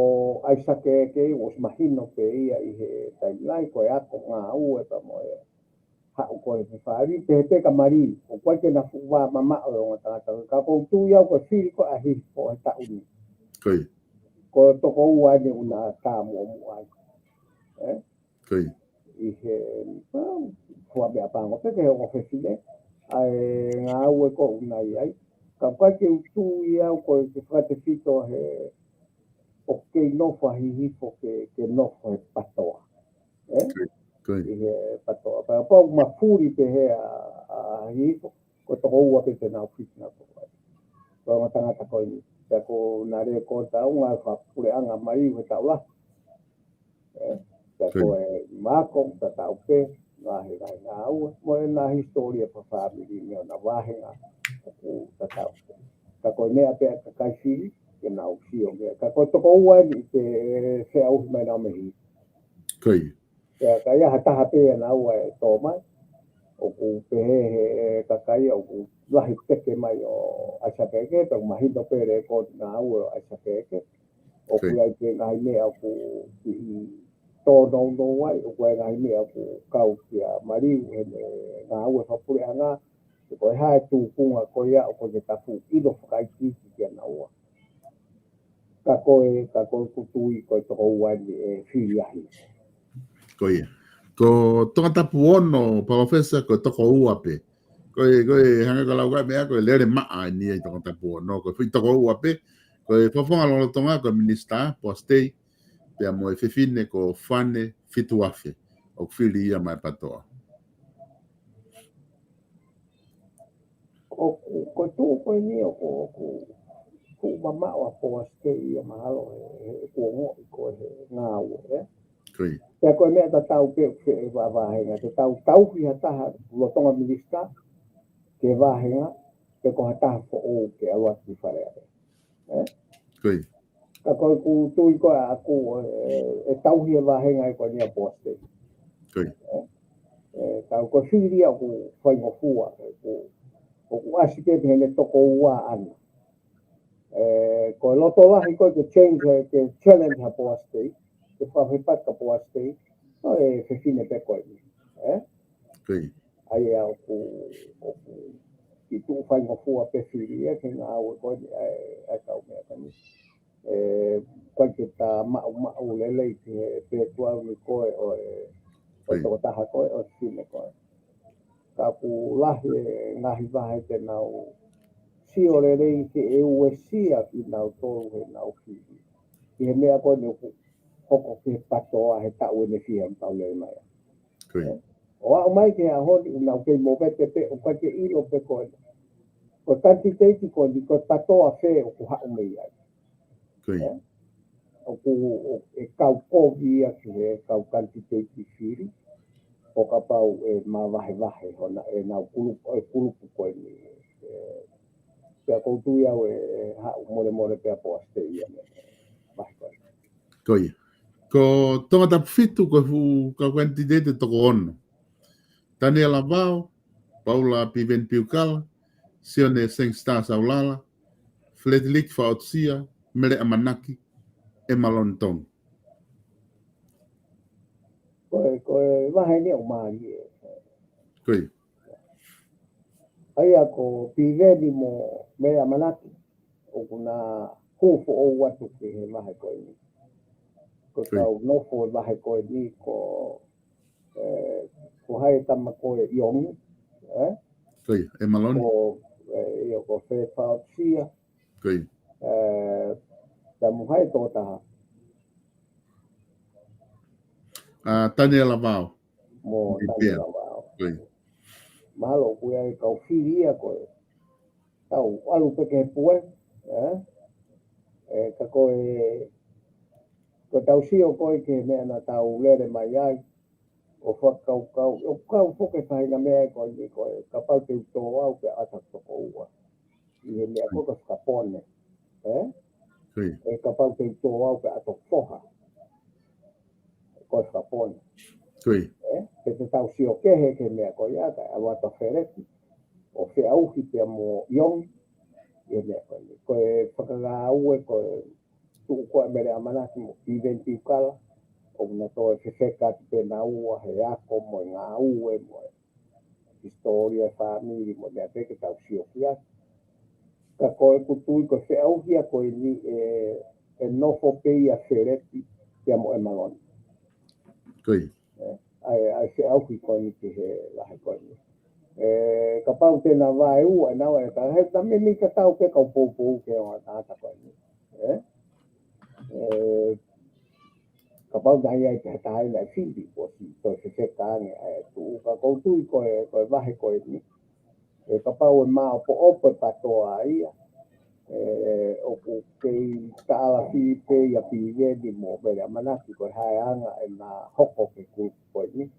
ʻAisake ʻEke ʻosi mahino pē ia ʻi he taimi lahi, ko e ako ngāue pea mo e haʻu ko e fefali, pehē pē kia Maliu, ʻoku ʻikai ke na fuʻu vā mamaʻo e ongo tangata. Ka ʻoku ou tui au ko e fili ko ē ʻa Hihifo he taʻu ni. Ko e toko ua eni ʻoku na tā muʻomuʻa ai. Ē? ʻI he, well, fua meʻapango pē ki he ongo fefine, ʻa e ngāue ko ē ʻoku na ʻi ai. Ka ʻoku ʻikai ke u tui au ko e fakatefito he ʻoku kei nofo ʻa Hihifo ke, ke nofo he PATOA. Ē? ʻI he PATOA. Pea kapau ʻoku mafuli pehē ʻa, ʻa Hihifo, ko e toko ua pē te nau fiti nau toko ai. Ko e ongo tangata ko eni. Pea ko ʻena lēkooti ʻaonga fakapuleʻanga mai he taʻu lahi. Ē, pea ko e mako, tatau pē, ngaahi, ngaahi ngāue, mo ʻena hisitōlia fakafāmili mei ʻona vāhenga, ʻoku tatau pē. Ka ko e meʻa pē ʻa e kakai fili, ke nau sio meʻa. Ka ko e toko ua eni te feʻauhi mai nau mei Hihifo. Pea ka ʻi ai ha taha pē ʻia naua ʻe tō mai, ʻoku pehē he kakai ʻoku lahi peke mai ʻo ʻAisake ʻEke, pea ʻoku mahino pē lēkooti ngāue ʻo ʻAisake ʻEke. ʻOku ʻi ai pē ngaahi meʻa ʻoku kiʻi tōnounou ai, ʻoku ʻi ai ngaahi meʻa ʻoku kau kia Maliu heʻene ngāue fakapuleʻanga, pe ko e hā e tūkunga ko ia ʻoku ʻikai ke ta fuʻu ʻilo fakaikiiki kia naua. Ka ko e, ka ko e ʻoku ou tui ko e toko ua eni ʻe fili ʻa Hihifo. Ko ia. Ko Tongatapu ono, Palōfesa, ko e toko ua pē. Ko e, ko e hangē ko e lau ko ē meʻa, ko e lele maʻa eni ʻi Tongatapu ono, ko e foʻi toko ua pē, ko e fakafofonga lolotonga, ko e minisitā, Poasi Tei, pea mo e fefine ko Fane Fituafe, ʻoku fili ia maʻa e PATOA. ʻOku, ko e tuʻu ko eni ʻoku, ʻoku, ʻoku mamaʻo ʻa Poasi Tei ia mahalo he, he kuo ongoʻi ko e he ngāue, ē? Pea ko e meʻa tatau pē ʻoku feʻe vā-, vāhenga, te tau tauhi ha taha lolotonga minisitā, ke vāhenga, pe ko ha taha foʻou ke ʻalu atu ki Fale Alea. Ē? Ka ko ʻeku tui ko ē ʻaʻaku, ē, ʻe tauhi e vāhenga ʻe ko eni ʻa Poasi Tei. Ē? Ē, tau ko e fili ia ʻoku faingofua, ē, ʻoku, ʻoku ʻasi pē heʻene toko ua ʻana. Ē, ko e loto lahi ko ē ke change, ke challenge ʻa Poasi Tei, ke fakafepaki kia Poasi Tei, ko e fefine pē ko eni. Ē? ʻA ia ʻoku, ʻoku kiʻi tuʻu faingofua pē fili ia ke ngāue ko eni ʻa e, ʻa e kau meʻa ko eni. Ē, ʻoku ʻikai ke ta maʻumaʻu lelei ki he pē tuʻu ni ko ē ʻo e, ʻo e tokotaha ko ē, ʻo e fefine ko ē. ʻoku lahi e ngaahi vahe te nau sio lelei ke uesia kinautolu he nau fili. ʻI he meʻa ko eni ʻoku hoko ki he PATOA he taʻu ʻe fiha ʻoku tau lele mai ai. ʻO aʻu mai ki he ʻaho ni ʻoku nau kei movete pē ʻoku ʻikai ke ʻilo pe ko e, ko e kanititeiti ko eni, ko e PATOA fē ʻoku haʻu mei ai. ʻOku, ʻoku kau kovi ia ki he kau kanititeiti fili, ʻo kapau ʻe mavahevahe hona ʻenau kulupu, ʻe kulupu ko eni. Pea ʻoku ou tui au ʻe haʻu molemole pea poasite ia mei he vahe ko eni. Ko ia. Ko Tongatapu fitu ko e fuʻu kau kanititeiti ʻe toko ono. Taniela Vao, Paula Piveni Piukala, Sione Sangster Saulala, Feletiliki Faʻotusia, Mele ʻAmanaki, ʻEmaloni Tongi. Ko e, ko e vahe ni ʻoku mālie. Ko ia. ʻA ia ko Piveni mo Mele ʻAmanaki, ʻoku na hū foʻou atu ki he vahe ko eni. Ko tau nofo he vahe ko eni ko, ē, ko hai tama ko e ʻIongi, ē? ʻEmaloni. Ko, ē, ʻio ko Fele Faʻotusia. Ē, tamu hai tō taha. ʻA Taniela Vao. Mo Taniela Vao. Mahalo ʻoku ʻi ai e kau fili ia ko e tau ʻalu pē ki he pue, ē? Ē, ka ko e, ko tau sio ko ē ki he meʻa naʻa tau lele mai ai, ʻo fakakaukau, ʻo kau foki e faʻahinga meʻa ko eni ko e kapau te u tō au pea ʻata toko ua. ʻI he meʻa ko e fakapone, ē? ʻE kapau te u tō au pea ʻata foha. Ko e fakapone. Ē? Pe te tau sio kehe ki he meʻa ko ia kae ʻalu atu ʻa Feleti ʻo feʻauhi pea mo ʻIongi. ʻI he meʻa ko eni. Ko e fakangāue ko e tuʻu ko ē ʻa Mele ʻAmanaki mo Piveni Piukala, ʻoku na toe fefeka atu pē naua he ako mo e ngāue mo e hisitōlia e fāmili mo e meʻa pē ke tau sio ki ai. Ka ko ʻeku tui ko e feʻauhi ia ko eni ʻe, ʻe nofo pē ia Feleti ia mo ʻEmaloni. Ē, ʻa e, ʻa e feʻauhi ko eni ki he vahe ko eni. Ē, kapau te na vaeua ʻe naua ʻe ka he, ka meimei tatau pē kau poupou ki he ongo tangata ko eni. Ē? Ē, kapau naʻe ʻi ai pē ha taha ia naʻe fili kuo ʻosi toe fefeka ange ʻa e tuʻu ka ʻoku ou tui ko e, ko e vahe ko eni. Ē, kapau ʻe maʻopoʻopo e PATOA ia. Ē, ʻoku kei taʻala fili pē ia Piveni mo Mele ʻAmanaki ko e hā e anga ʻena hoko ki he kulupu ko eni.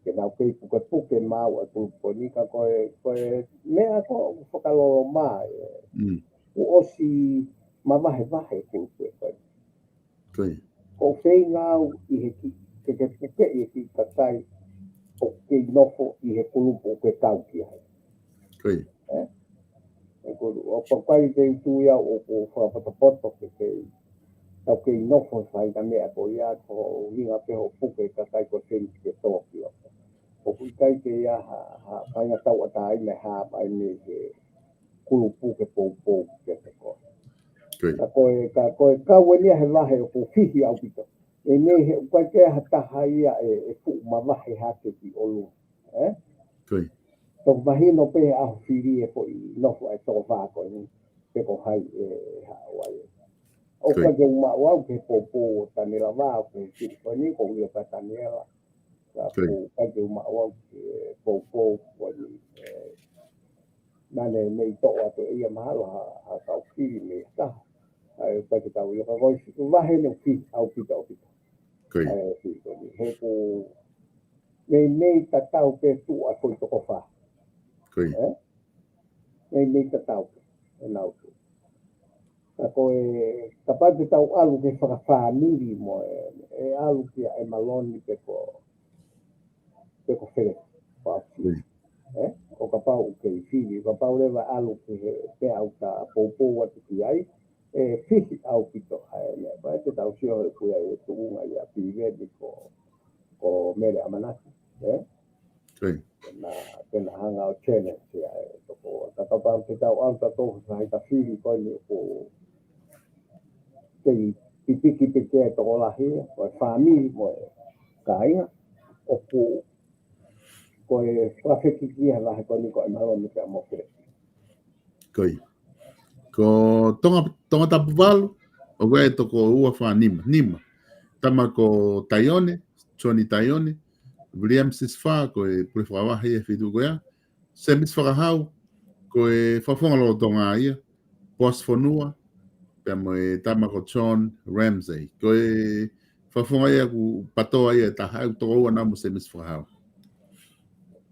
Ke nau kei pukepuke maʻu e kulupu ko eni ka ko e, ko e meʻa ko ē ʻoku fakaloloma ē. Kuo ʻosi mavahevahe e kulupu ko eni. Ko e feinga au ʻi he kiʻi, ke, ke pukeʻi e kiʻi kakai ʻoku kei nofo ʻi he kulupu ʻoku ke kau ki ai. Ē? ʻOku, ʻoku ʻikai te u tui au ʻoku fakapotopoto ke kei, tau kei nofo he faʻahinga meʻa ko ia ko e ʻuhinga pē hoʻo puke e kakai ko e feinga ke tō ki loto. ʻOku ʻikai ke ʻi ai ha, ha faʻahinga tauʻatāina ʻe hā mai mei he kulupu ke poupou ki he toko. Ka ko e, ka ko e kau eni ia he vahe ʻoku fihi ʻaupito. Meimei he ʻoku ʻikai ke ʻi ai ha taha ia ʻe, ʻe fuʻu mavahe hake ki ʻolunga. Ē? Toki mahino pē he ʻaho fili e foʻi nofo ʻa e toko fā ko eni, pe ko hai ʻe haʻu ai. ʻOku ʻikai ke u maʻu au ki he poupou ʻo Taniela Vao ki he fili ko eni, ʻoku ou ʻilo pē ʻa Taniela. Ka ʻoku ʻikai ke u maʻu au ki he poupou ko eni, ē, naʻa ne mei toʻo atu ʻe ia mahalo ha, ha kau fili mei ha taha. ʻA ia ʻoku ʻikai ke tau ʻilo ka ko e vahe ni ʻoku fihi ʻaupito, ʻaupito. ʻA ia ʻoku fihi ko eni. He ʻoku meimei tatau pē tuʻu ʻa e foʻi toko fā. Ē? Meimei tatau pē ʻenau tuʻu. Ka ko e, kapau te tau ʻalu ki he fakafāmili mo e, ʻe ʻalu kia ʻEmaloni pe ko, pe ko Feleti. Ē? ʻO kapau ʻoku kei fili, kapau leva ʻalu ki he, pe ʻoku ta poupou atu ki ai, ʻe fihi ʻaupito ʻa e meʻa. Pea te tau sio he ʻoku ʻi ai e tuʻunga ia Piveni ko, ko Mele ʻAmanaki. Ē? Ke na, ke na hanga ʻo challenge ia e toko. Ka kapau te tau ʻalu tautolu ki he faʻahinga fili ko eni ʻoku kei pipiki pē ki he tokolahi, ko e fāmili mo e kāinga, ʻoku ko e fakafekiki he vahe ko eni ko ʻEmaloni pea mo Filipi. Ko ia. Ko Tonga, Tongatapu valu, ʻoku ʻi ai e toko ua, fā, nima, nima. Tama ko Taione, Johnny Taione, William Sisifā, ko e pule fakavahe ia he feituʻu ko ia. Semisi Fakahau, ko e fakafofonga lolotonga ia, Boss Fonua, pea mo e tama ko John Ramsay. Ko e fakafofonga ia ʻoku PATOA ia ʻe taha, ʻoku toko ua naua mo Semisi Fakahau.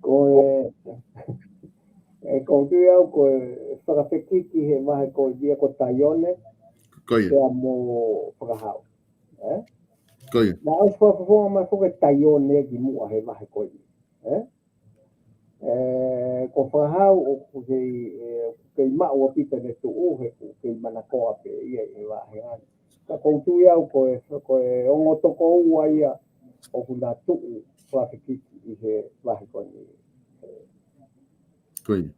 Ko e, ʻe, ʻoku ou tui au ko e fakafekiki he vahe ko ia ko Taione, Ko ia. pea mo Fakahau. Ē? Ko ia. Naʻe ʻosi fakafofonga mai foki ʻe Taione ki muʻa he vahe ko ia. Ē? Ē, ko Fakahau ʻoku kei, ē, ʻoku kei maʻu ʻa Pita ne tuʻu he ʻoku kei manakoa pē ia ʻi he vahe ngani. Ka ʻoku ou tui au ko e, ko e ongo toko ua ia ʻoku na tuʻu fakafekiki ʻi he vahe ko eni. Ko ia.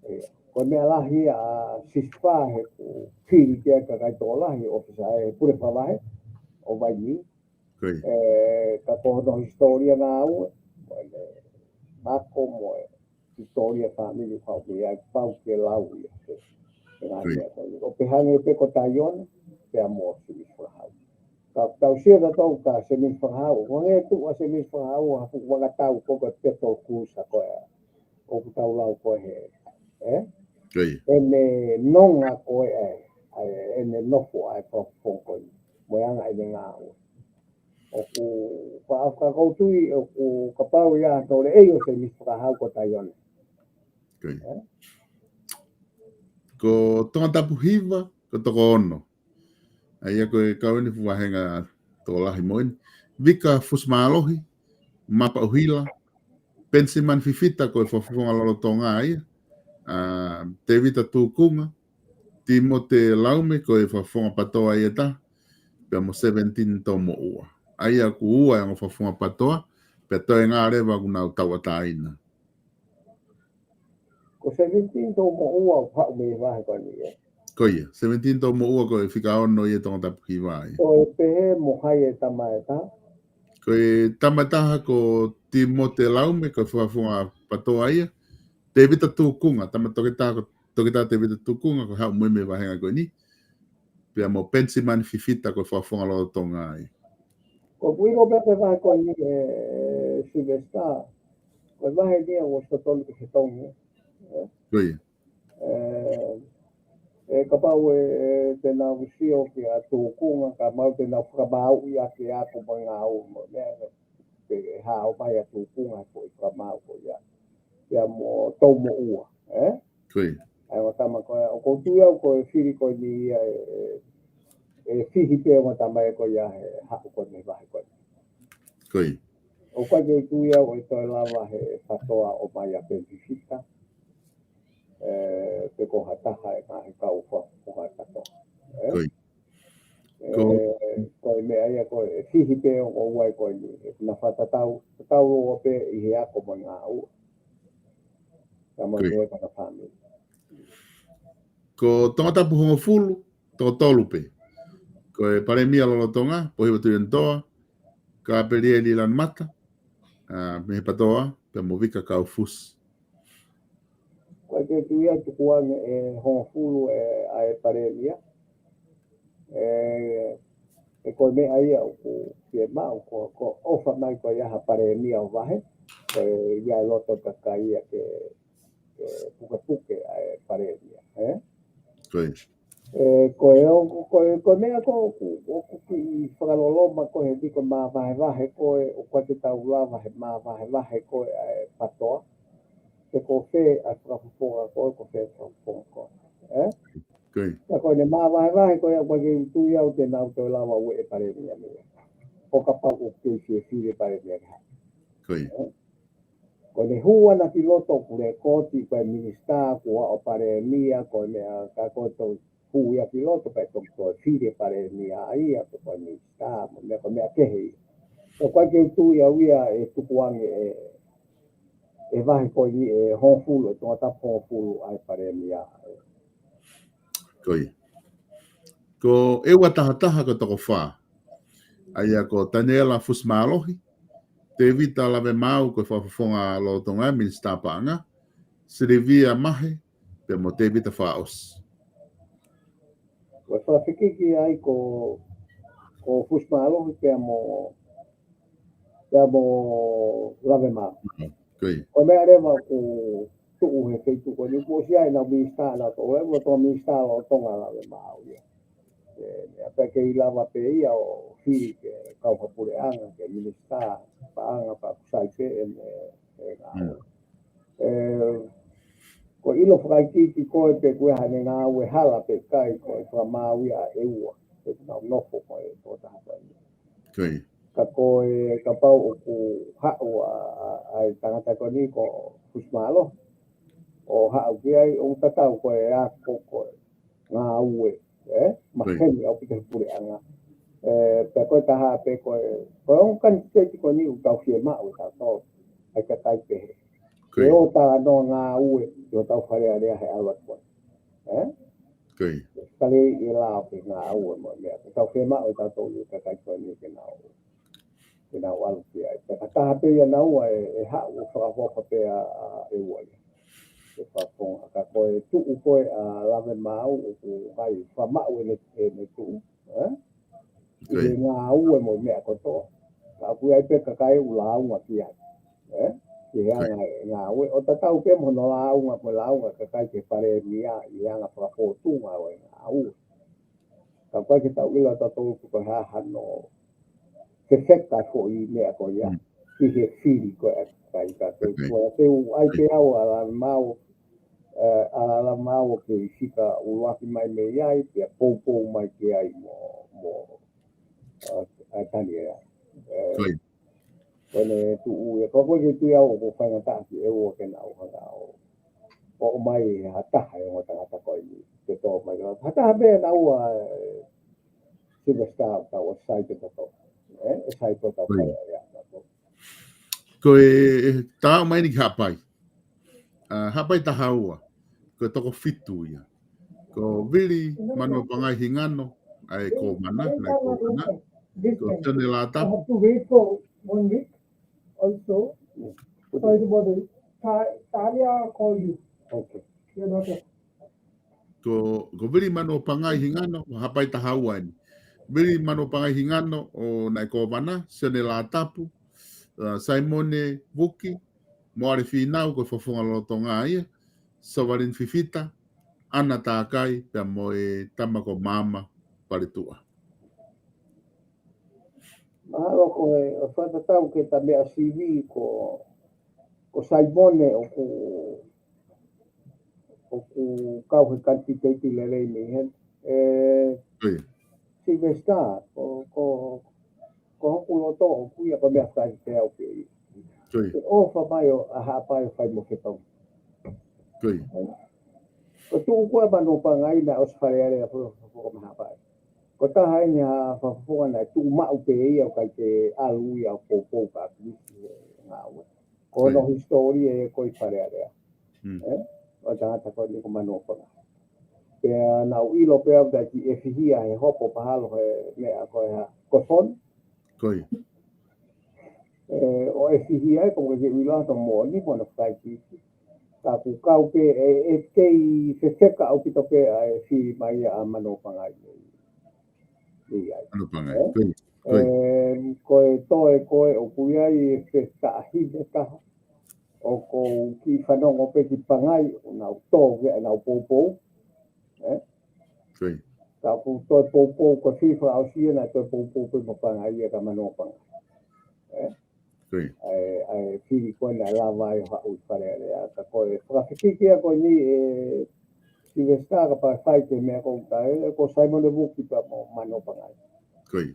Ē, ko e meʻa lahi ʻa Sisifā he ʻoku fili ki ai e kakai tokolahi ʻo ʻofisa ʻa e pule fakavahe ʻo Vainī. Ko ia. Ē, ka ko hono hisitōlia ngāue, mo e ako mo e hisitōlia fāmili ʻoku haʻu mei ai pau ke lau ia. Ē, ʻe ngaahi Ko ia. meʻa ko eni. ʻO pehē ange pē ko Taione, pea mo Semisi Fakahau. Ka tau sio tautolu kia Semisi Fakahau, ʻoku hangē ʻoku tuʻu ʻa Semisi Fakahau ʻo ha fuʻu vakatau ko e peto kusa ko ē ʻoku tau lau ko ē he, ē? Ko ia. ʻEne nonga ko ē, ʻa e, ʻene nofo ʻa e fakafofonga ko ē, mo e anga ʻene ngāue. ʻOku, ka, ka ʻoku ou tui, ʻoku kapau ia tole ʻe ʻi ai ʻa Semisi Fakahau ko Taione. Ko ia. Ē? Ko Tongatapu hiva, ko toko ono. ʻA ia ko e kau eni fuʻu vahenga tokolahi mo eni. Vika Fusimālohi, Mapa ʻUhila, Penisimani Fifita ko e fakafofonga lolotonga ia. ʻA, Tēvita Tukunga, Timote Laume ko e fakafofonga PATOA ia ʻe taha, pea mo Sevenitini Toumoʻua. ʻA ia ʻoku ua e ongo fakafofonga PATOA, pea toe ʻi ai leva ʻoku nau tauʻatāina. Ko Sevenitini Toumoʻua ʻoku haʻu mei he vahe ko eni, ē? Ko ia, Sevenitini Toumoʻua ko e fika ono ia ʻo Tongatapu hiva ia. Ko e pehē mo hai e tama ʻe taha? Ko e tama ʻe taha ko Timote Laume, ko e fakafofonga PATOA ia. Tēvita Tukunga, tama toketā ko, Toketā Tēvita Tukunga, ko e haʻu mo ia mei he vahenga ko eni. Pea mo Penisimani Fifita ko e fakafofonga lolotonga ia. Ko e ʻuhinga pē ko e vahe ko eni ē Sylvester. Ko e vahe eni ia ʻoku ʻosi totonu ke fetongi. Ē? Ko ia. Ē, ē kapau ē, ē te nau sio kia Tukunga, ka mau te nau fakamaauʻi ʻa e ako mo e ngāue mo e meʻa, ē, ʻe haʻu mai ʻa Tukunga he foʻi fakamaau ko ia. Pea mo Toumoʻua, ē? Ko ia. ʻA e ongo tama ko ia, ʻoku ou tui au ko e fili ko eni ia ē, ē, ʻe fihi pē ongo tama ē ko ia he haʻu ko eni he vahe ko eni. Ko ia. ʻOku ʻikai ke u tui au ʻe toe lava he PATOA ʻo ʻomai ʻa Peni Fifita. Ē, pe ko ha taha e ngaahi kau fakafofonga PATOA. Ē? Ko ia. Ē, Ko ko e meʻa ia ko e fihi pē ongo ua ko eni. ʻE na fakatatau, tatau ʻo pē ʻi he ako mo e ngāue. Ka mo Ko ia. e ko e fāmili. Ko Tongatapu hongofulu, toko tolu pē. Ko e Palēmia lolotonga, Pōhiva Tuʻiʻonetoa, Kapelieli Lanumata, ʻa, mei he PATOA, pea mo Vika Kaufusi. ʻOku ʻikai ke u tui au ʻe tukuange ʻe hongofulu ē ʻa e Palēmia. Ē, ē ko e meʻa ia ʻoku fiemaʻu ko, ko e ʻofa mai ko ia ha Palēmia ʻo vahe. Ko e ʻi ai e loto kakai ia ke, ke pukepuke ʻa e Palēmia, ē? Ko ia. Ē, ko e, ko e, ko e meʻa ko, ko, ʻoku kiʻi fakaloloma ko ē he viko māvahevahe ko ē, ʻoku ʻikai ke tau lava he māvahevahe ko ē ʻa e PATOA. Pe ko fē ʻa e fakafofonga ko ē, ko fē fakafofonga ko ē. Ē? Ko ia. Ka ko ʻene māvahevahe ko ē, ʻoku ʻikai ke u tui au te nau toe lava ʻo ueʻi e Palēmia mei ai. ʻO kapau ʻoku kei fie fili e Palēmia ke haʻu. Ko ia. Ē? Ko ʻene hū ʻana ki loto ʻoku lekooti ko e minisitā, kuo aʻu Palēmia, ko e meʻa ka ko e toe hū ia ki loto pea toki toe fili e Palēmia ia, ko e minisitā, mo e meʻa ko e meʻa kehe ia. ʻOku ʻikai ke u tui au ia ʻe tukuange ʻe, ʻe vahe ko eni ʻe hongofulu, ʻe Tongatapu hongofulu ʻa e Palēmia. Ko ia. Ko e ua taha taha ko e toko fā. ʻA ia ko Taniela Fusimālohi, Tēvita Lavemaau, ko e Fakafofonga Lolotonga, Minisitā Paʻanga, Silivia Mahe, pea mo Tēvita Fakaʻosi. Ko e fakafekiki ai ko, ko Fusimālohi pea mo, pea mo Lavemaau. Ko ia. Ko e meʻa leva ʻoku tuʻu he feituʻu ko eni, kuo ʻosi ʻi ai ʻenau minisitā nautolu, ʻa e ua toa minisitā lolotonga Lavemaau ia. ʻE, meʻa pē ke ʻi lava pē ia ʻo fili ke kau ha puleʻanga, ke minisitā paʻanga pea ʻoku sai pē ʻene, ʻene ngāue. Mm. ʻE, ko e ʻilo fakaikiiki ko e pe ko e hā ʻene ngāue hala pe ʻikai, ko e fakamaau ia ʻa e ua, pe ko ʻenau nofo ko e tokotaha ko eni. Ko ia. Ka ko e kapau ʻoku haʻu ʻa, ʻa, ʻa e tangata ko eni ko Fusimālohi, ʻo haʻu ki ai ʻo tatau ko e ako ko e ngāue, ē? Maheni ʻaupito he puleʻanga. Ē, pea ko e taha pē ko e, ko e ongo kanititeiti ko eni ʻoku tau fiemaʻu ʻe tautolu, ʻa e kakai pehē. Ko ia. ʻE ʻo talanoa ngāue, ʻi hotau Fale Alea he ʻalu atu ko eni. Ē? Ko ia. Fale ʻi he lao pē ngāue mo e meʻa. ʻOku tau fiemaʻu ʻe tautolu ʻa e kakai ko eni ke nau ke nau ʻalu ki ai. Pea ka taha pē ia naua ʻe, ʻe haʻu ʻo fakahoha pē ʻa, ʻa e ua ia. ʻE Fakafofonga, ka ko e tuʻu ko ē ʻa Lavemaau ʻoku ʻikai fakamaʻu ʻene, ʻene tuʻu, ē? ʻI he ngāue mo e meʻa kotoa. Ka ʻoku ʻi ai pē kakai ʻoku lāunga ki ai, ē? ʻI he anga e ngāue. ʻO tatau pē mo hono lāunga, mo e lāunga kakai ki he palēmia, ʻi he anga fakafōtunga ʻo e ngāue. Ka ʻoku ʻikai ke tau ʻilo ʻe tautolu pe ko e hā hano fefeka foʻi meʻa ko ia. Mm. ʻI he fili ko ē ʻa e kakai ka te ua te u ai pē au ʻa Lavemaau, ē, ʻa Lavemaau ʻo kei fika ʻuluaki mai mei ai, pea poupou mai ki ai mo, mo, ē, ʻa Taniela. Ē, Ko ia. Ko ʻene tuʻu ia, ko koe ke tui au ʻoku faingataʻa ki he ua ke nau hanga ʻo, ʻo ʻomai ha taha ʻe he ongo tangata ko eni ke tō mai. Ha taha pē naua, ē, Silivesitā ʻoku tau ʻosi sai pē tautolu. Ē, ʻe sai pē tautolu ia. Ko e, ʻe tau mai eni ki Haʻapai. ʻA, Haʻapai taha ua, ko e toko fitu ia. Ko Vili Manuapangai Hingano, ʻa e kōvana, naʻe kōvana. Ko Sione Lātapu. I have to wait for one week also. Sorry to bother you. Ta-, Talia call you. Okay. You're not here. Ko, ko Vili Manuapangai Hingano, ko Haʻapai taha ua eni. Vili Manuapangai Hingano, ʻo naʻe kōvana, Sione Lātapu, ʻa, Saimone Vuki, Moale Fīnau, ko e Fakafofonga Lolotonga ia, Sovalini Fifita, ʻAna Takai, pea mo e tama ko Maama Paletuʻa. Mahalo ko e, ʻo fakatatau ki he meʻa sivi ko, ko Saimone ʻoku, ʻoku kau he kanititeiti lelei mei heni. Ē, Ko ia. Silivesitā, ko, ko, ko hoku loto ʻoku ʻi ai ko e meʻa fakaʻi te au ke ʻi. Ko ia. Ke ʻofa mai ʻo ʻa Haʻapai ʻo fai mo Fetongi. Ko ia. Ko e tuʻu ko ē ʻa Manuapangai naʻe ʻosi Fale Alea ʻo fo-, fo-, fo-, ko Haʻapai. Ko e taha eni ha Fakafofonga naʻe tuʻu maʻu pē ia ʻo ʻikai ke ʻalu ia ʻo poupou ka ʻalu ki he ngāue. Ko hono Ko ia. hisitōlia ia ko ē ʻi Fale Alea. Mm. Ē? ʻO e tangata ko eni ko Manuapangai. Pea naʻa ku ʻilo pē au naʻe kiʻi ʻefihia he hopo pahalo he meʻa ko e hā, ko e fon. Ko ia. Ē, ʻo ʻefihia ai ko e ke ʻilo atu moʻoni mo hono fakaʻikiiki. Ka ʻoku kau pē ʻe, ʻe kei fefeka ʻaupito pē ʻa e fili mai ʻa Manuapangai. ʻI ai. Manuapangai. Ē? Ko ia. Ko ia. Ē, ko e toe ko ē ʻoku ʻi ai e fetaʻahine taha. ʻOku ou kiʻi fanongo pē ki Pangai, ʻo nau tō ki ai ʻenau poupou. Ē? Ko ia. Ka ʻoku toe poupou, ko e fili fakaʻosi ia naʻe toe poupou pē mo Pangai ia ka Manuapangai. Ē? Ko ia. ʻA e, ʻa e fili ko ē naʻe lava ai ʻo haʻu ʻi Fale Alea, ka ko e fakafekiki ia ko eni ē Silivesitā kapau ʻe fai ki he meʻa ko ē ʻoku tau ʻilo, ko Saimone Vuki pea mo Manuapangai. Ko ia.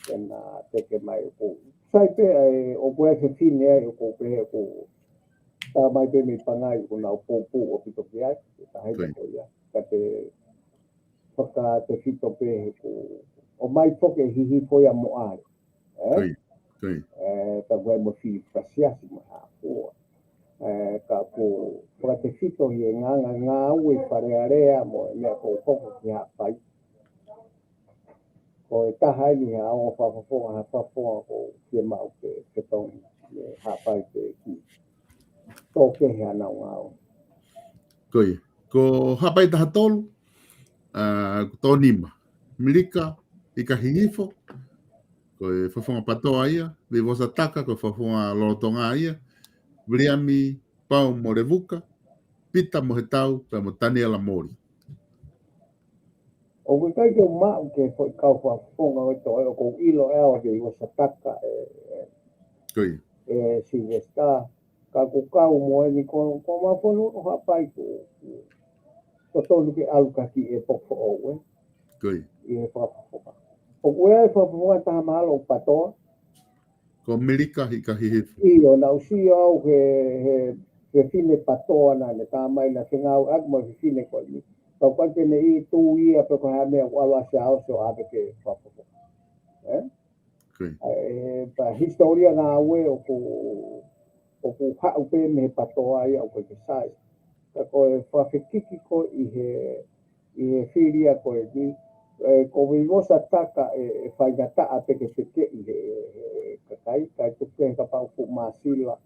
Ke na teke mai ʻoku sai pē ʻa e, ʻoku ʻi ai e fefine ai ʻoku pehē ʻoku tā mai pē mei Pangai ʻoku nau poupou ʻaupito ki ai, ʻe taha Ko ia. ko ia. Ka te fakatefito pē he ko, ʻomai foki e hihifo ia mo ʻAle. Ē? Ko ia, ko ia. Ē, ka ʻoku ʻi ai mo e fili fakasiasi mo e hā fua. Ē, ka ʻoku fakatefito ʻi he ngāue, ngāue Fale Alea mo e meʻa ko ē ʻoku hoko ki Haʻapai. Ko e taha eni ha ongo Fakafofonga, ha Fakafofonga ʻoku fiemaʻu ke fetongi. ʻe Haʻapai pē ki tō kehe ʻenau ngāue. Ko ia. Ko Haʻapai taha tolu, ʻa, ko Tōnima. Milika Hikahihifo, ko e fakafofonga PATOA ia. Veivosa Taka, ko e fakafofonga lolotonga ia. Viliami Pau mo Levuka, Pita Mohetau, pea mo Taniela Moli. ʻOku ʻikai ke u maʻu ki he foʻi kau fakafofonga ʻo e toe, ʻoku ou ʻilo ʻe au ʻa Veivosa Taka, ʻe, Ko ia. ʻe Sylvester, ka ʻoku kau mo eni ko, ko Mafonua ʻo Haʻapai ko, ko totonu ke ʻalu ka ki he poko foʻou, ē. Ko ia. ʻI he fakafofonga. ʻOku ʻi ai e fakafofonga taha mahalo ʻo PATOA. Ko Milika Hikahihifo. ʻIo, naʻa ku sio au he, he, he fefine PATOA naʻa ne tā mai naʻa ne ngāueʻaki mo e fefine ko eni. Ka ʻoku ʻikai ke ne ʻi tu ia pe ko e hā e meʻa ʻoku ʻalu ʻa Siaosi ʻo ʻave ke fakafofonga. Ē? Ko ia. ʻE, pea hisitōlia ngāue ʻoku, ʻoku haʻu pē mei he PATOA ia ʻoku ʻikai ke sai. Ka ko e fakafekiki ko ē ʻi he, ʻi he fili ia ko eni, ʻe, ko Veivosa Taka ʻe, ʻe faingataʻa pē ke fekeʻi he, he kakai, kae tuku kehe kapau ʻoku fuʻu māsila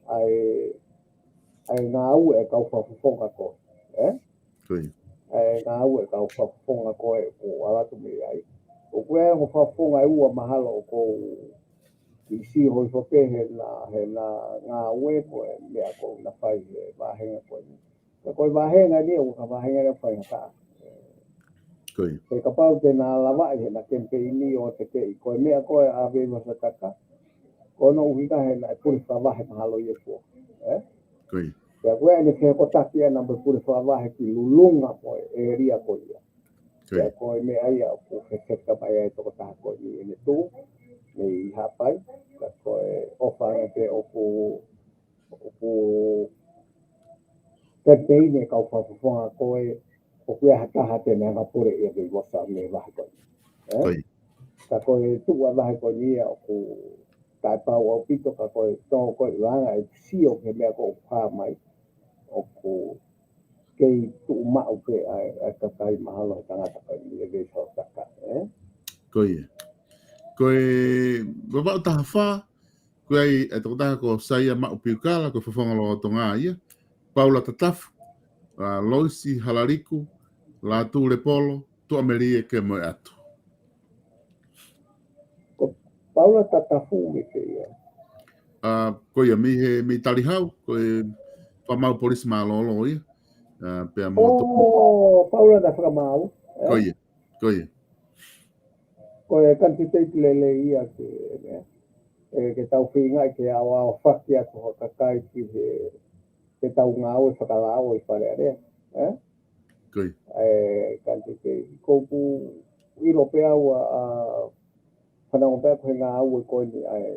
ʻa e, ʻa e ngāue ʻa e kau fakafofonga ko ē, ē? Ko ia. ʻA e ngāue ʻa e kau fakafofonga ko ē ʻoku ʻalu atu mei ai. ʻOku ʻi ai e ongo fakafofonga ʻe ua mahalo ʻoku ou kiʻi sio hifo pē heʻena, heʻena ngāue ko e meʻa ʻoku na fai he vāhenga ko eni. Ka ko e vāhenga ni, ʻoku ʻikai ko ha vāhenga ia ʻoku faingataʻa. Ko ia. He kapau te na lavaʻi heʻena kemipeini ʻo tekeʻi, ko e meʻa ko ē ʻa Veivosa Taka, ko hono ʻuhinga he naʻe pule fakavahe mahalo ia ʻe fua. Ē? Ko ia. Pea ko ē ʻene fehokotaki ʻena mo e pule fakavahe ki Lulunga mo e ʻēlia ko ia. Ko ia. Pea ko e meʻa ia ʻoku fefeka mai ai e tokotaha ko eni ʻene tuʻu mei Haʻapai, ka ko e ʻofa ange pē ʻoku, ʻoku kemipeini e kau fakafofonga ko ē ʻoku ʻi ai ha taha te ne hanga ʻo pule ʻia Veivosa mei he vahe ko eni. Ē? Ko ia. Ka ko e tuʻu ʻa e vahe ko eni ia ʻoku taʻepau ʻaupito ka ko e tō ko ē ʻulungaanga e sio ki he meʻa ko ē ʻoku hā mai ʻoku kei tuʻu maʻu pē ʻa e, ʻa e kakai mahalo he tangata ko eni ʻa Veivosa Taka, ē? Ko ia. Ko e Vavaʻu taha fā, ko ia e tokotaha ko Saia Maʻu Piukala, ko e fakafofonga lolotonga ia. Paula Tatafu, ʻa, Loisi Halaliku, Lātū Lepolo, Tuʻamelie Kemoeatu. Ko Paula Tatafu mei fē ia? ʻA, ko ia mei he, mei Talihau, ko e fakamaau polisi mālōlō ia. ʻA, pea mo to- ʻO, Paula naʻe fakamaau, ē? Ko ia, ko ia. Ko e kanititeiti lelei ia ke, ē, ke tau feingaʻi ke aoao faki atu ha kakai ki he, ke tau ngāue fakalao ʻi Fale Alea, ē? Ko ia. ʻE, kanititeiti. ʻOku ou ʻilo pē au ʻa, ʻa, fanongo pē au ki he ngāue ko eni ʻa e,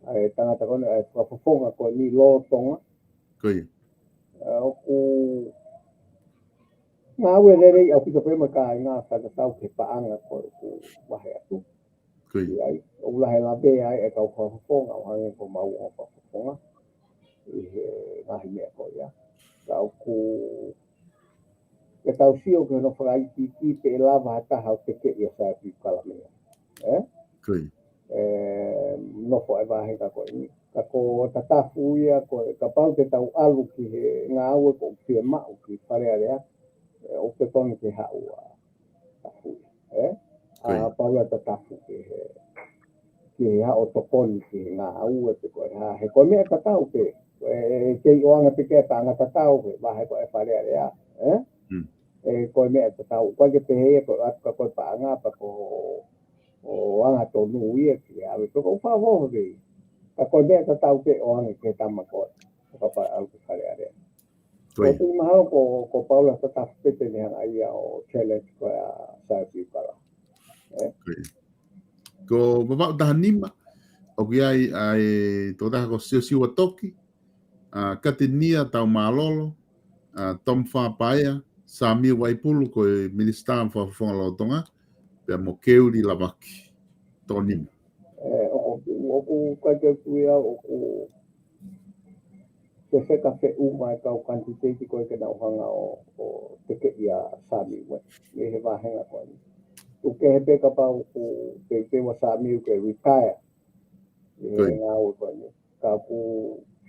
ʻa e tangata ko eni, ʻa e fakafofonga ko eni lolotonga. Ko ia. ʻA, ʻoku ngāue lelei ʻaupito pē mo e kāinga fakatatau ki he paʻanga ko ē ʻoku vahe atu. Ko ia. ʻI ai, ʻoku lahi e lave ai e kau fakafofonga, ʻo hangē ko homau ongo fakafofonga ʻi he ngaahi meʻa ko ia. Ka ʻoku, ke tau sio ki hono fakaikiiki pe ʻe lava ha taha ʻo tekeʻi ʻa Saia Piukala mei ai. Ē? Ko ia. ʻE, nofo e vāhenga ko eni. Ka ko Tatafu ia ko e, kapau te tau ʻalu ki he ngāue ʻoku fiemaʻu ki Fale Alea, ē, ʻoku totonu ke haʻu ʻa Tatafu ia, ē? ʻA, Ko ia. Paula Tatafu ki he, ki he haʻu ʻo tokoni ki he ngāue pe ko e hā. He ko e meʻa tatau pē, ē, ʻe kei ʻoange pē ki ai e paʻanga tatau he vahe ko ē ʻa Fale Alea, ē? Mm. Ē, ko e meʻa tatau, ʻoku ʻikai ke pehē ia ko e ʻoatu ka ko e paʻanga pea ko ʻo angatonu ia ki he ʻave pe ko e fakafofonga pē. Ka ko e meʻa tatau pē ʻoange ki he tama ko ē, kapau ʻe ʻalu ki Fale Alea. Ko ia. Ko e mahalo ko, ko Paula Tatafu pē te ne hanga ia ʻo challenge ko ē ʻa Saia Piukala. Ē? Ko ia. Ko Vavaʻu taha nima, ʻoku ʻi ai ʻa e tokotaha ko Siosiua Toki, ʻa, Katinia Taumālolo, ʻa, Tom Fā Paea, Sāmiu Vaipulu ko e minisitā fakafofonga lolotonga, pea mo Keuli Lavaki. Toko nima. Ē, ʻoku, ʻoku ʻikai ke u tui au ʻoku fefeka feʻunga e kau kanititeiti ko ē ke nau hanga ʻo, ʻo tekeʻi ʻa Sāmiu ē, mei he vāhenga ko eni. ʻOku kehe pē kapau ʻoku teuteu ʻa Sāmiu ke retire ʻi he ngāue ko eni. ka ʻoku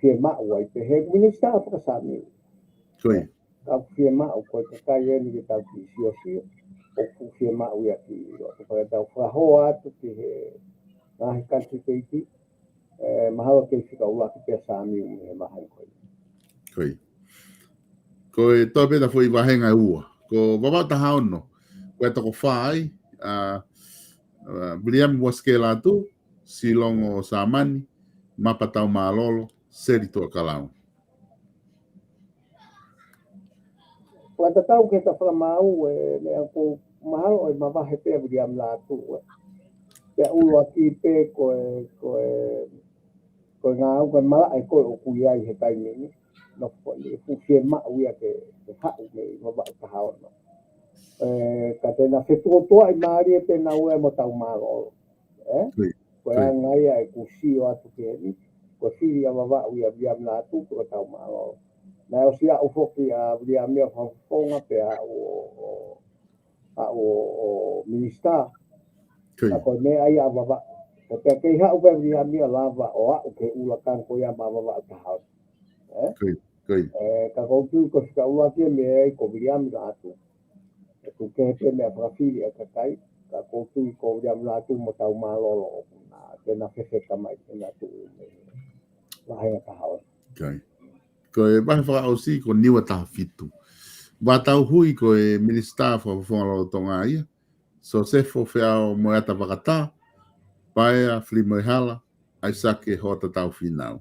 fiemaʻu ai pē he minisitā fakasāmiu. Ko ia. Ka ʻoku fiemaʻu ko e kakai eni ke tau kiʻi siosio, ʻoku fiemaʻu ia ki loto pea tau fakahoa atu ki he ngaahi kanititeiti, ē, mahalo ke fika ʻuluaki pē ʻa Sāmiu mei he vahaʻa ko ē. Ko ia. Ko e toe pē ʻeta foʻi vāhenga ʻe ua. Ko Vavaʻu taha ono, ko e toko fā ai, ʻa, ʻa, Viliami Uasikē Lātū, Silongo Sāmani, Mapa Taumālolo, Seli Tuʻakalau. Fakatatau ki heʻeta fakamaau ē, meʻa ʻoku mahalo ʻe mavahe pē ʻa Viliami Lātū ē. Pea ʻuluaki pē ko e, ko e, ko e ngāue ko e malaʻe ko ē ʻoku ʻi ai he taimi ni. Nofo ko eni, ʻoku fiemaʻu ia ke, ke haʻu mei Vavaʻu taha ono. Ē, ka te na fetuotuaʻi mālie pē naua mo Taumālolo. Ē? Ko ia. Ko e anga ia ʻeku sio atu ki heni, ko e fili ʻa Vavaʻu ia Viliami Lātū ko Taumālolo. Naʻe ʻosi aʻu foki ʻa Viliami ʻo fakafofonga pea aʻu ʻo, ʻo, aʻu ʻo, ʻo minisitā. Ko ia. Ka ko e meʻa ia ʻa Vavaʻu. Ko e pea kei haʻu pē Viliami ʻo lava ʻo aʻu ki he ʻuluaki ko ia maʻa Vavaʻu taha ono. Ē? Ko ia. Ko ia. Ē, ka ʻoku ou tui ko e fika ʻuluaki ē mei ai ko Viliami Lātū. ʻOku kehe pē meʻa fakafili ʻa e kakai, ka ʻoku ou tui ko Viliami Lātū mo Taumālolo ʻoku na, te na fefeka mai, te na tuʻu mei he vāhenga taha ono. Ko ia. Ko e vahe fakaʻosi ko Niua taha fitu. Vātauhui ko e minisitā fakafofonga lolotonga ia, Sosefo Feaomoeata Vakatā, Paea Filimoehala, ʻAisake Hoata Taufinau.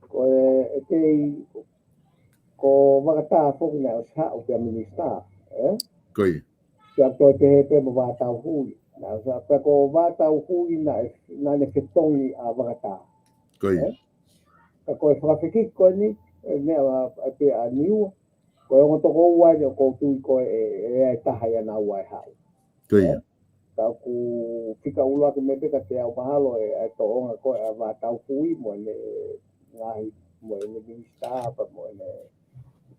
Ko e, ʻe kei, ko Vakatā foki naʻe ʻosi haʻu pea minisitā, ē? Ko ia. Pea toe pehē pē mo Vātauhui. Naʻe ʻosi haʻu pea ko Vātauhui naʻe, naʻa ne fetongi ʻa Vakatā. Ko ia. Ē? Ka ko e fakafekiki ko eni, ē, meʻa ʻa, ʻa pē ʻa Niua, ko e ongo tokoua eni ʻoku ou tui ko e, ʻe, ʻe ʻi ai e taha ia naua ʻe haʻu. Ko ia. Ē? Ka ʻoku fika ʻuluaki mei pē ka te au mahalo ē, ʻa e tōʻonga ko ē ʻa Vātauhui mo ʻene ngaahi, mo ʻene minisitā pea mo ʻene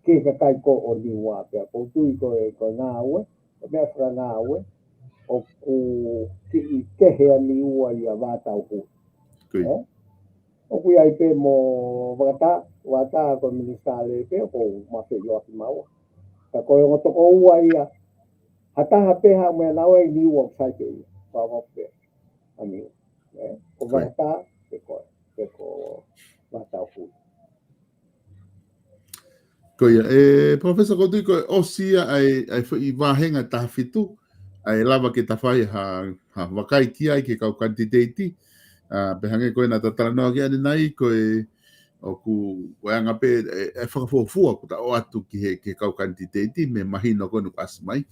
ki he kakai ko ē ʻo Niua pea ʻoku ou tui ko e, ko e ngāue, ko e meʻa fakangāue, ʻoku kiʻi kehe ʻa Niua ʻia Vātauhui. Ko ia. Ē? ʻOku ʻi ai pē mo Vakatā, Vakatā ko e minisitā lelei pē, ʻoku ou mafeʻiloaki maua. Ka ko e ongo tokoua ia, ha taha pē haʻu mei naua ʻi Niua ʻoku sai pē ia. Pau pē ʻa Niua. Ē? Ko ia. Vakatā, pe ko, pe ko Vātauhui. Ko ia, ē, Professor, ʻoku ou tui ko e ʻosi ia ʻa e, ʻa e foʻi vāhenga taha fitu, ʻa e lava ke ta fai ha, ha vakai ki ai ki he kau kanititeiti, ʻa, pea hangē ko ē naʻa ta talanoa ki ai ʻanenai, ko e, ʻoku, ko e anga pē, ē, ʻe fakafuofua ʻoku ta ʻoatu ki he, ki he kau kanititeiti, mei he mahino ko eni kuo ʻasi mai.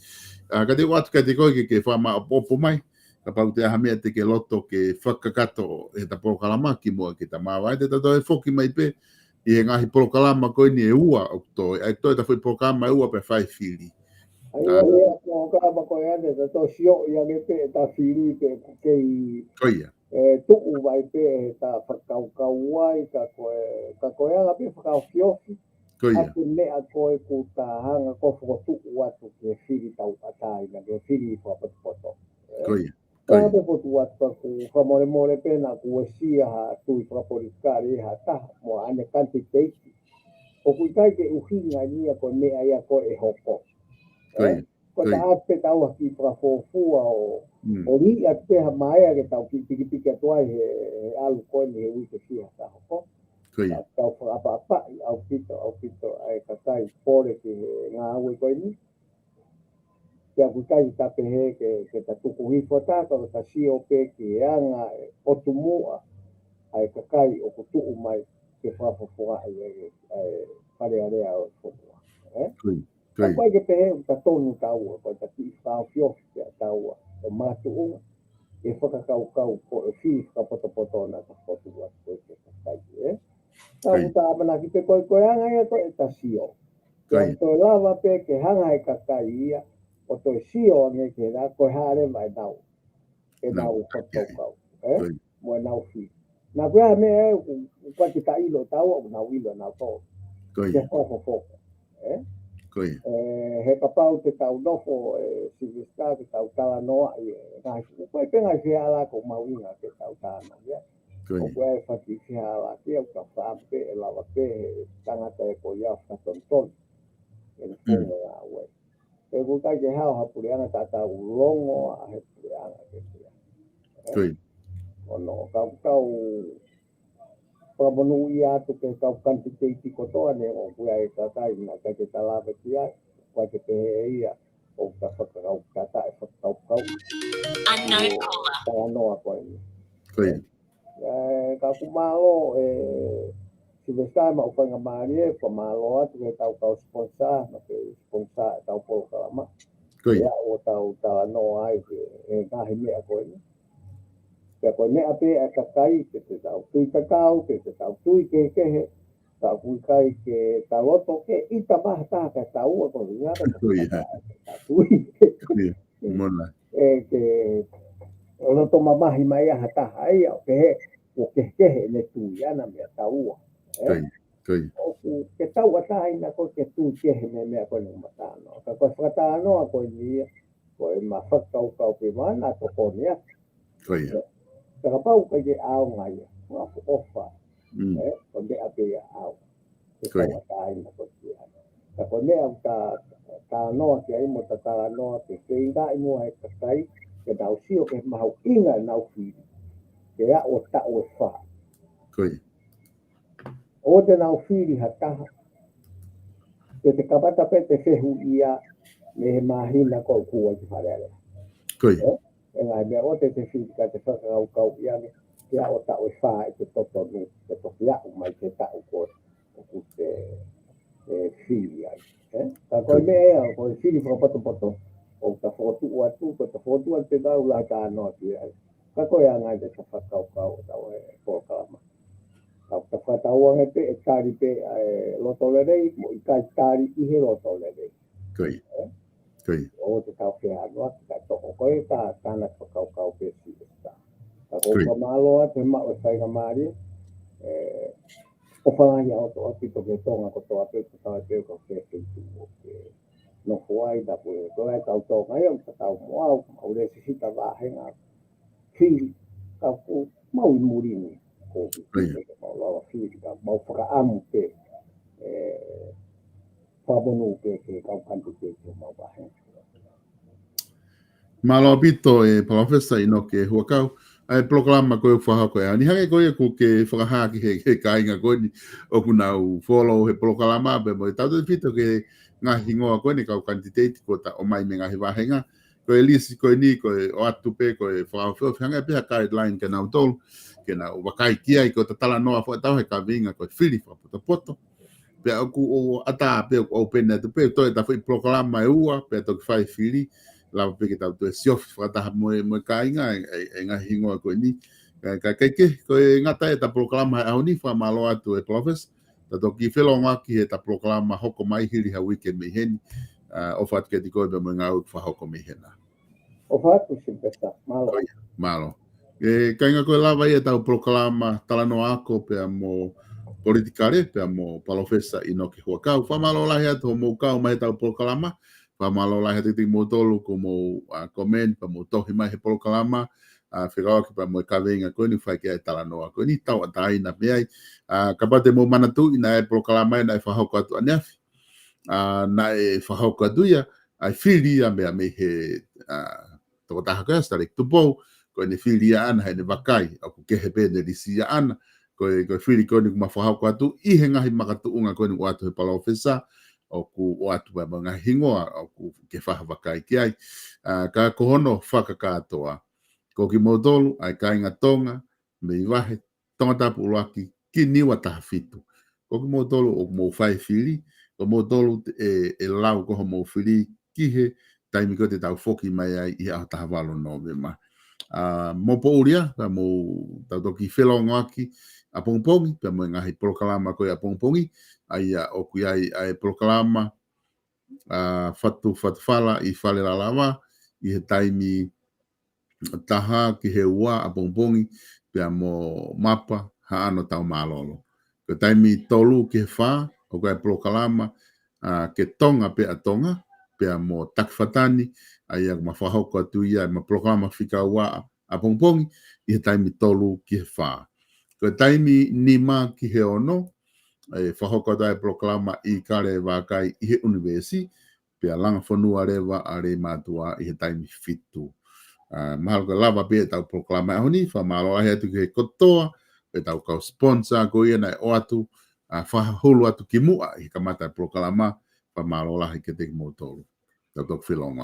ʻA, ka te u ʻoatu kiate koe ke, ke fakamāʻopoʻopo mai, kapau ʻoku ʻi ai ha meʻa te ke loto ke fakakakato ʻi heʻeta polokalama kimuʻa ke ta māvae, te ta toe foki mai pē ʻi he ngaahi polokalama ko eni ʻe ua ʻoku toe, ʻa e toe ʻeta foʻi polokalama ʻe ua pea fai fili. ʻA ia, ʻa, ʻa e polokalama ko ē ʻanenai, ta toe sioʻi ange pē ʻeta fili pe ʻoku kei, ko ia, ē, tuʻu vai pē ʻeta fakakaukau ai, ka ko e, ka ko e anga pē fakaofiofi. Ko ia. ʻA e meʻa ko ē ʻoku ta hanga ko ē ʻo fokotuʻu atu ki he fili tauʻatāina, ki he fili fakapotopoto. Ē? Ko ia. Ko ia. Ka ʻoku ou fokotuʻu atu ka ʻoku fakamolemole pē naʻa ku uesia ha tui fakapolitikale ʻe ha taha mo ʻene kanititeiti. ʻOku ʻikai ke ʻuhinga ia ko e meʻa ia ko ē ʻe hoko. Ko ia. Ē? Ko ia. Ko e taʻaki pē ʻetau kiʻi fakafuofua ʻo, mm, ʻo liʻaki pē ha meʻa ke tau kiʻi pikipiki atu ai he, he ʻalu ko eni he uike fiha ka hoko. Ko ia. Ka tau fakaʻapaʻapaʻi ʻaupito, ʻaupito ʻa e kakai pole ki he ngāue ko eni. Pea ʻoku ʻikai ke ta pehē ke, ke ta tuku hifo ʻeta, ka ta sio pē ki he anga ʻo e ʻotu muʻa ʻa e kakai ʻoku tuʻu mai ke fakafofongaʻi ʻa e, ʻa e Fale Alea ʻo e fonua. Ē? Ko ia. Ko ia. ʻOku ʻikai ke pehē ʻoku ta tonu taua, ko ʻeta kiʻi fakaofiofi pē ʻa taua ʻo makatuʻunga ʻi he fakakaukau ko e fili fakapotopoto naʻa ta fokotuʻu atu ko ē ki he kakai, ē? Ka, ko ia, ʻoku ta ʻamanaki pē ko e, ko e anga ia ko ē ʻeta sio. Ko ia. Pea toe lava pē ke hanga ʻe he kakai ia ʻo toe sio ange ki he, ko e hā leva ʻenau, ʻenau, nau, fakakaukau, ē? Ko ia. Mo ʻenau fili. Naʻa ko e meʻa ē, ʻoku, ʻoku ʻikai ke ta ʻilo ʻe taua, ʻoku nau ʻilo ʻe nautolu. Ko ia. Ke fakafofonga, ē? Ko ia. Ē, he kapau te tau nofo, ē, Sylvester, ke tau talanoaʻi, ē, ngaahi, ko e pē ngaahi fehālaaki ʻoku mahuʻinga ke tau talanoa, ē? Ko ia. ʻOku ʻi ai e faki fihala ki au ka fā pē ʻe lava pē he tangata ʻe ko ia fakatonutonu. ʻE ne Mm. fonga ʻa ue. He ʻoku ʻikai ke hao ha puleʻanga tatau longo ʻa he puleʻanga ke puleʻanga. Ko ia. ʻOno, ka ʻoku tau fakamonūʻia atu ki he kau kanititeiti kotoa ne ʻoku ʻi ai e kakai naʻe ʻikai ke ta lave ki ai, ʻoku ʻikai ke pehē ʻe ia ʻoku ta fakakaukau, ta taʻefakakaukau. Unknown caller. Talanoa ko eni. Ko ia. ʻE, ka ʻoku mālō ʻe Sylvester maʻu faingamālie, fakamālō atu ki he tau kau sponsor, naʻe sponsor ʻetau polokalama. Ko ia. ʻIo, ʻo tau talanoa ai ki he ngaahi meʻa ko eni. Pea ko e meʻa pē ʻa e kakai, pe te tau tui tatau, pe te tau tui kehekehe, ka ʻoku ʻikai ke ta loto ke ʻita mai ha taha ka taua ko ia, ka Ko ia. ta tui. Ko ia. Mona. ʻE ke loto mamahi mai ʻa ha taha ia, ʻo pehē, ʻoku kehekehe ʻene tui ʻana meiate taua. ʻE? Ko ia. Ko ia. ʻOku ke tauʻatāina ko e ke tui kehe mei he meʻa ko eni ʻoku ma talanoa. Ka ko e fakatalanoa ko eni ia, ko ʻema fakakaukau pē mai naʻa tokoni ia. Ko ia. Ka kapau ʻoku ʻikai ke ʻaonga ia, ʻoku ʻofa. Mm. ʻE, ko e meʻa pē ia ʻaonga. Ke Ko ia. tauʻatāina ko ia. Ka ko e meʻa ʻoku ta talanoa ki ai mo ta talanoa ke feingaʻi muʻa he kakai, ke nau sio ki he mahuʻinga ʻenau fili. Ke aʻu ʻo taʻu ʻe fā. Ko ia. ʻOua te nau fili ha taha. Ke te kamata pē ʻete fehuʻia mei he māhina ko ē ʻoku ʻi ai ki Fale Alea. Ko ia. ʻE? ʻE ngaahi meʻa ʻoua te te fili ka te fakakaukauʻi ange, ke aʻu ʻo taʻu ʻe fā ʻi he totonu, ke toki aʻu mai ki he taʻu ko ē ʻoku te, ʻe, fili ai. ʻE? Ka ko e Ko ia. meʻa ia, ko e fili fakapotopoto, ʻoku ta fokotuʻu atu, ko e ta fokotuʻu atu te tau lava talanoa ki ai. Ka ko e anga ia ʻeta fakakaukau ʻo tau e polokalama. Ka ʻoku ta fakatauange pē ʻe tali pē ʻa e loto lelei, mo ʻikai tali ʻi he loto lelei. Ko ia. ʻE? Ko ia. ʻOua te tau feʻanuʻaki, ka toko ko e ta, tana fakakaukau pē si e ta. Ka ko Ko ia. ka mālō atu he maʻu e faingamālie, ʻe, ʻofa lahi ʻaupito ki he Tonga kotoa pē, ko tau pē ko e feituʻu ʻoku ke nofo ai, ta ko e, ko e kau Tonga ia, ka tau mo au, mau lesi sita vāhenga, fili, ka ʻoku mau ʻi muli ni, ko Ko ia. mau lava fili, ka mau fakaʻamu pē, ʻe, fakamonū pē ki he kau kanititeiti ʻo mau vāhenga. Mālō ʻaupito ʻe Palōfesa ʻInoke Huʻakau, ʻa e polokalama ko ē ʻoku fakahoko he ʻaho ni, hangē ko ia ʻoku ke fakahā ki he, he kāinga ko eni ʻoku nau follow he polokalama pea mo e tautefito ki he ngaahi hingoa ko eni kau kanititeiti kuo ta ʻomai mei he ngaahi vāhenga, ko e lisi ko eni, ko e ʻoatu pē, ko e fakaofiofi, hangē pē ha guideline kia nautolu, ke nau vakai ki ai, ko ʻeta talanoa foki ʻataua he kaveinga ko e fili fakapotopoto. Pea ʻoku ou ʻatā pē ʻoku open atu pē, toe ʻeta foʻi polokalama ʻe ua, pea toki fai fili, lava pē ke tau toe siofi fakataha mo e, mo e kāinga, ʻe, ʻe, ʻe ngaahi hingoa ko eni. Ka, ka, ka ke, ko e ngata ʻeta polokalama he ʻaho ni, fakamālō atu ʻe Palōfesa, ta toki felōngoaki heʻeta polokalama hoko mai hili ha uike mei heni, ʻa, ʻofa atu kiate koe pea mo e ngāue ʻoku fakahoko mei hena. ʻOfa atu Sylvester, mālō. Ko ia, mālō. ʻE, kāinga ko e lava ia ʻetau polokalama talanoa ako pea mo politikale, pea mo Palōfesa ʻInoke Huʻakau. Fakamālō lahi atu hoʻomou kau mai heʻetau polokalama. Fakamālō lahi atu kiate kimoutolu kuo mou, ʻa, comment, pea mou tohi mai he polokalama, ʻa, fekauʻaki pea mo e kaveinga ko eni ʻoku fai ki ai e talanoa ko eni, tauʻatāina pē ai. ʻA, kapau te mou manatuʻi naʻe ʻi ai e polokalama ia naʻe fakahoko atu ʻaneafi. ʻA, naʻe fakahoko atu ia, ʻa e fili ia mei, mei he, ʻa, tokotaha ko ia, Sitaleki Tupou, ko ʻene fili ia ʻana heʻene vakai, ʻoku kehe pē ʻene lisi ia ʻana, ko e, ko e fili ko eni ʻoku ma fakahoko atu, ʻi he ngaahi makatuʻunga ko eni ʻoatu he Palōfesa, ʻoku ʻoatu pē mo e ngaahi hingoa, ʻoku ke faʻa vakai ki ai. ʻA, ka ko hono fakakātoa, ko kimoutolu, ʻa e kāinga Tonga, mei vahe, Tongatapu ʻuluaki ki Niua taha fitu. Ko kimoutolu ʻoku mou fai fili, ko moutolu ʻe, ʻe lau ko hoʻomou fili ki he taimi ko ē te tau foki mai ai ʻi he ʻaho taha valu Nōvema. ʻA, mou poʻuli ā, ka mou tau toki felōngoaki ʻapongipongi, pea mo e ngaahi polokalama ko ia ʻapongipongi, ʻa ia ʻoku ʻi ai ʻa e polokalama, ʻa, Fatu, Fatufala ʻi Fale Lalava, ʻi he taimi taha ki he ua ʻapongipongi, pea mo Mapa Haʻano Taumālolo. Ko e taimi tolu ki he fā, ʻoku ʻi ai e polokalama, ʻa, Ke Tonga Pē ʻa Tonga, pea mo Taki Fatani, ʻa ia ʻoku ma fakahoko atu ia ʻema polokalama fika ua ʻapongipongi, ʻi he taimi tolu ki he fā. Ko e taimi nima ki he ono, ʻe fakahoko atu ai e polokalama ʻi Kalevakai ʻi he ʻunivēsi, pea langa fonua leva ʻa Leimātuʻa ʻi he taimi fitu. ʻA, mahalo ko e lava pē ʻetau polokalama ʻaho ni, fakamālō lahi atu ki he kotoa ʻetau kau sponsor ko ia naʻe ʻoatu, ʻa, fakahulu atu ki muʻa ʻi he kamata e polokalama, fakamālō lahi kiate kimoutolu. Tau toki felongoa.